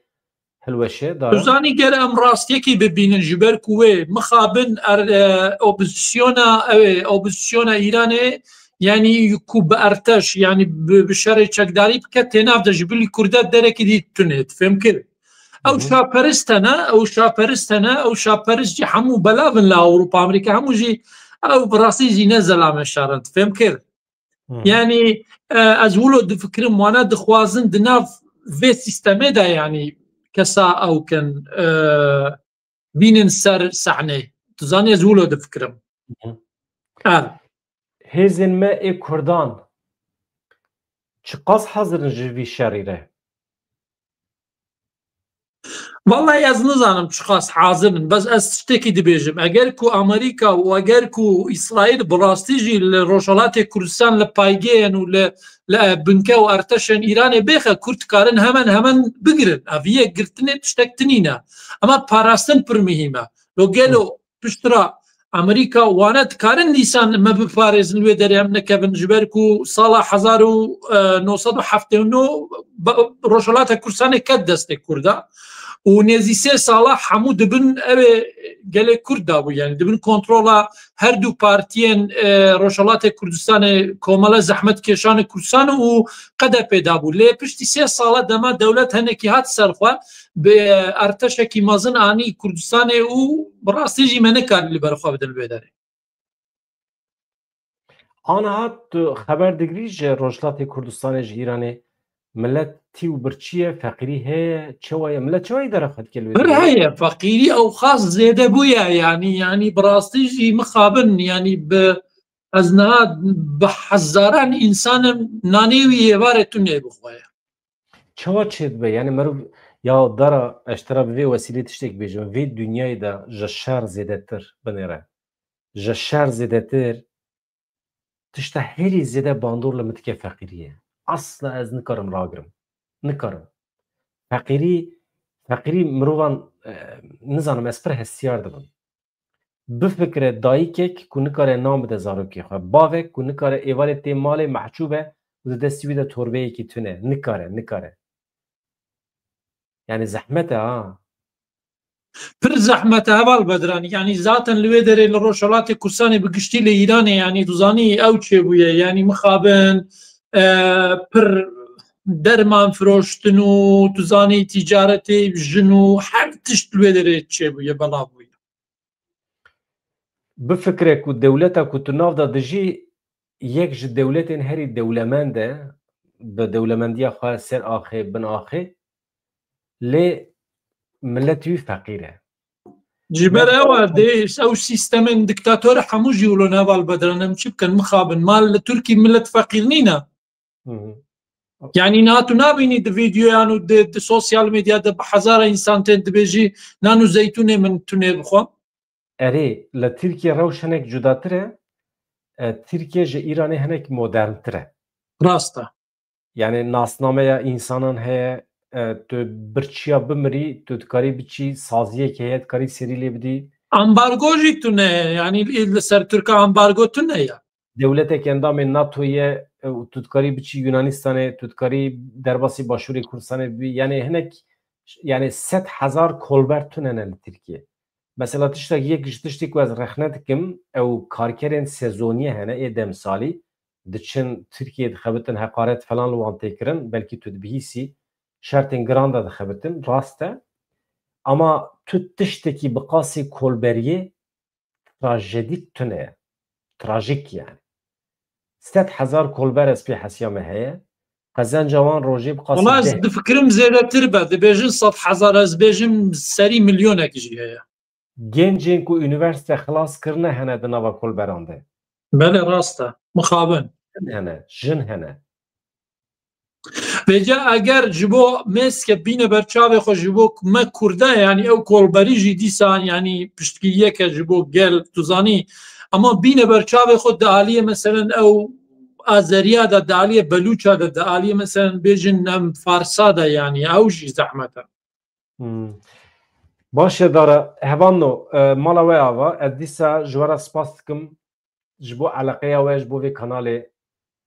hilweşe, dara? Tu zanî ger em rastiyekî bibînin, ji ber ku wê mixabin er, e, opozisyona, ew ê, opozisyona Îranê, yani ku bi erteş, yani bi, bi şerê çekdarî bike, tênav de ji bilî Kurda derekî dî tune, tu fêm kir. Ew Hı hı. şaperist hene, ew şaperist hene, ew şaperist jî hemû belavin li Ewropa, Amerîka, hemû jî ew bi rastî jî ne zelame şer in, tu fêm kir. Hı. Yani, e, ez wilo difikirim, wana dixwazin di nav vê sîstemê de, yani, kesa ew kin, e, bînin ser sahnê. Tu zanî ez wilo difikirim. Hı. Er. Hêzên me ê Kurdan çiqas hazir in ji vî şerî re? Vallahi ez nizanim çiqas hazir in, bes ez tiştekî dibêjim. Eger ku Amerîka û eger ku Îsraîl bi rastî jî li Rojhelatê Kurdistan li paygeyên û li, li binke û erteşên Îranê bêxe, Kurd dikarin hemen hemen bigirin. Ev yek girtinê tiştek tinîne. Ema parastin pir muhîm e. Lo gelo Hı. piştre Amerîka wane dikarin dîsan me biparêzin, wê derê em nekevin, ji ber ku sala hezar û neh sed û heftê û neh ba-, Rojhilata Kurdistanê ket destê Kurda û nêzî sê sala hemû dibin ew ê gelê Kurd da bû, yani dibin kontrola her du partiyên, e, Rojhilatê Kurdistanê, Komela Zehmetkêşanê Kurdistan û Q D P da bû. Lê piştî sê sala dema dewlet henekî hat ser xwe, bi erteşekî mezin anî Kurdistanê û bi rastî jî me nekarî li ber xwe bidin li wê derê. Aniha tu xeber digirî ji Rojhilatê Kurdistanê, ji Îranê, milet tî û birçî ye, feqîrî heye, çawa ye? Milet çawa îdara xwe dike li wê Pir derê? Heye, feqîrî ew xas zêde bûye, yanî, yanî bi rastî jî mixabin, yanî bi, ez niha bi hezaran însan im, nanê wî êvarê tu nêbixwe ye. Çawa çêdibe? Yani meriv ya dara, ez ji te re bi vê wesîlê tiştek bêjim. Vê dinyayê de ji şer zêdetir binêre. Ji şer zêdetir tişta herî zêde bandor li min dike feqîrî ye. Asla ez nikarim ragirim. Nikarim. Feqîrî, feqîrî mirovan, e, nizanim, ez pir hestiyar dibim. Bifikire dayikek ku nikare nan bide zarokê xwe, bavek ku nikare êvarê tê malê mehcûb e û di destî wî de torbeyekî tune, nikare, nikare. Yani zehmet e ha. Pir zehmet e heval Bedran. Yani zaten li wê derê li Rojhelatê Kurdistanê bi giştî li Îranê, yani tu zanî ew çêbûye. Yani mixabin, e, pir derman firoştin û tu zanî tîcaretê jin û her tişt li wê derê çêbûye, belav bûye. Bifikire ku dewleta ku tu nav de dijî yek ji dewletên herî dewlemend e, bi dewlemendiya xwe ser axê, bin axê, lê milet wî feqîr e. Ji ber ew dê ew sîstemên diktator hemû jî wilo neval bedirin, em çi bikin, mixabin. Mal li Tirkî milet feqîr nîne. Yanî niha tu nabînî di vîdyoyan û di, di sosyal medya de bi hezara însan tên dibêjî nan û zeytûnê min tunê bixwem. Erê, li Tirkiye rewş hinek cudatir e. E, Tirkiye ji Îranê hinek moderntir e. Rast e. Yani nasnameya însanan heye, e, tu birçiya bimirî, tu dikarî biçî, saziyekê heye, dikarî serî lê bidî. Ambargo jî tune ye, yanî li ser Tirka ambargo tune ye. Dewletek endamê NATO ye, e, û tu dikarî biçî Yunanistanê, tu dikarî derbasî Başûrê Kurdistanê bibî. Yani hinek, yani sed hezar kolber tune ne li Tirkiye. Mesela tiştek, yek ji tiştê ku ez rexne dikim, ew karkerên sezoniyê hene, ê demsalî diçin Tirkiyeyê dixebitin, heqaret falan li wan tê kirin, belkî tu dibihîsî, şertên giran de dixebitin, rast e. Ama tu tiştekî bi qasî kolberiyê trajedik tune ye. Trajik yani. Sed hezar kolber ez pê hesiya me heye. Qezenca wan rojê bi qasî Wala ez deh. Difikirim zêdetir be. Dibêjin sed hezar, ez bêjim serî milyonek jî heye. Gencên ku unîversîte xilas kirine hene di nava kolberan de. Belê, rast e. Mixabin. Jin hene, jin hene. Vêca eger ji bo mêske bîne ber çavê xwe ji bo me Kurda, yanî ew kolberî jî dîsa, yanî piştgiriyeke ji bo gel, tu zanî. Ama bîne ber çavê xwe di aliyê meselen ew Azeriya de, di aliyê Belûça de, di aliyê meselen bêjin em Farsa de, yanî ew jî zehmet e. Hmm. Baş e Dara, hevalno, e, mala we ava, ez dîsa ji we re spas dikim ji bo eleqeya we, ji bo vê kanalê,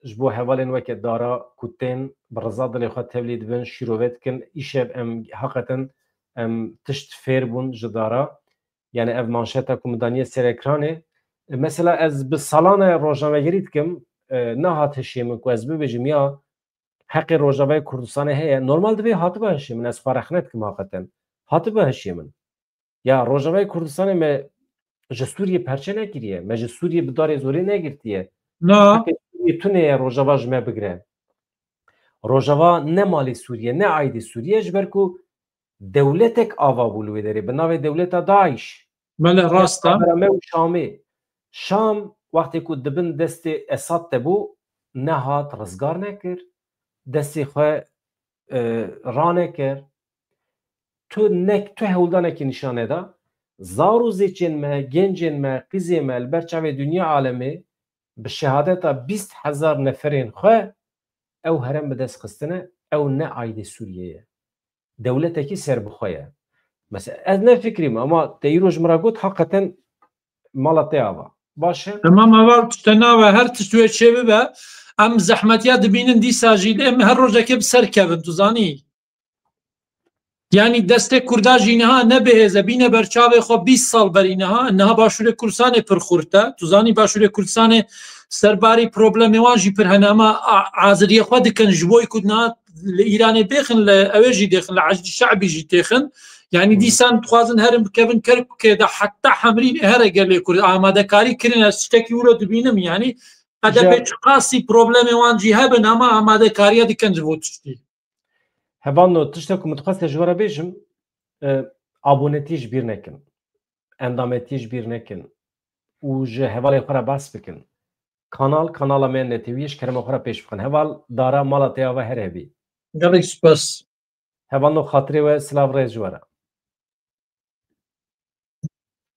ji bo hevalên weke Dara ku tên bi riza dilê xwe tevlî dibin, şîrove dikin. Îşev em heqeten em tişt fêr bûn ji Dara. Yani ev manşeta ku min daniye ser ekranê. E, mesela ez bi salan e rojnamegerî dikim, e, nehat hişê min ku ez bibêjim ya heqê Rojavayê Kurdistanê heye. Normal divê hatibe hişê min, ez xwe rexne dikim haqeten. Hatibe hişê min. Ya Rojavayê Kurdistanê me ji Sûriyê perçe nekiriye. Me ji Sûriyê bi darê zorê negirtiye. Na. Heqê Sûriyê tune ye Rojava ji me bigire. Rojava ne malê Sûriyê, ne aîdê Sûriyê, ji ber ku dewletek ava bû li wê derê, bi navê dewleta DAIŞ. Belê, rast e. Bera me û Şamê. Şam wextê ku di bin destê Esad de bû, nehat rizgar nekir, destê xwe, e, ranekir. Tu nek, tu hewldanekî nîşan neda. Zar û zêçên me, gencên me, qîzê me li ber çavê dinya alemê bi şehadeta bîst hezar neferên xwe ew herem bi dest xistine, ew ne aîdê Sûriyê ye. Dewletekî serbixwe ye. Mesela ez ne fikrî me, ama te îro ji min re got, heqeten mala te ava. Baş e? Temam, heval, tişte nabe, her tişt wê çê bibe. Em zehmetiya dibînin dîsa jî, lê em her rojekê bi ser kevin, tu zanî. Yanî destê Kurda jî niha ne bihêze, bîne ber çavê xwe bîst sal berî niha, niha Başûrê Kurdistanê pir xurt e. Tu zanî Başûrê Kurdistanê serbarî problemê wan jî pir hene, ama a-, aziriyê xwe dikin ji bo ku niha li Îranê bêxin, li ewê jî dêxin, li Eşdî Şe'bî jî têxin. Yanî Hmm. dîsan dixwazin herin bikevin Kerkûkê de, heta Hemrîn here gelê Kurd amadekarî kirin, ez tiştekî wilo dibînim. Yanî J H P çiqasî problemê wan jî hebin, ama amadekariya dikin ji bo tiştî. Hevalno, tiştek ku min dixwest ji we re bêjim, e, abonetî ji bîr nekin. Endametî ji bîr nekin. Û ji hevalê xwe re behs bikin. Kanal, kanala me N T V ye, ji kerema xwe re pêş bixin. Heval Dara, mala te ava, her hebî. Gelek spas. Hevalno, xatirê we, silav, rêz ji we re.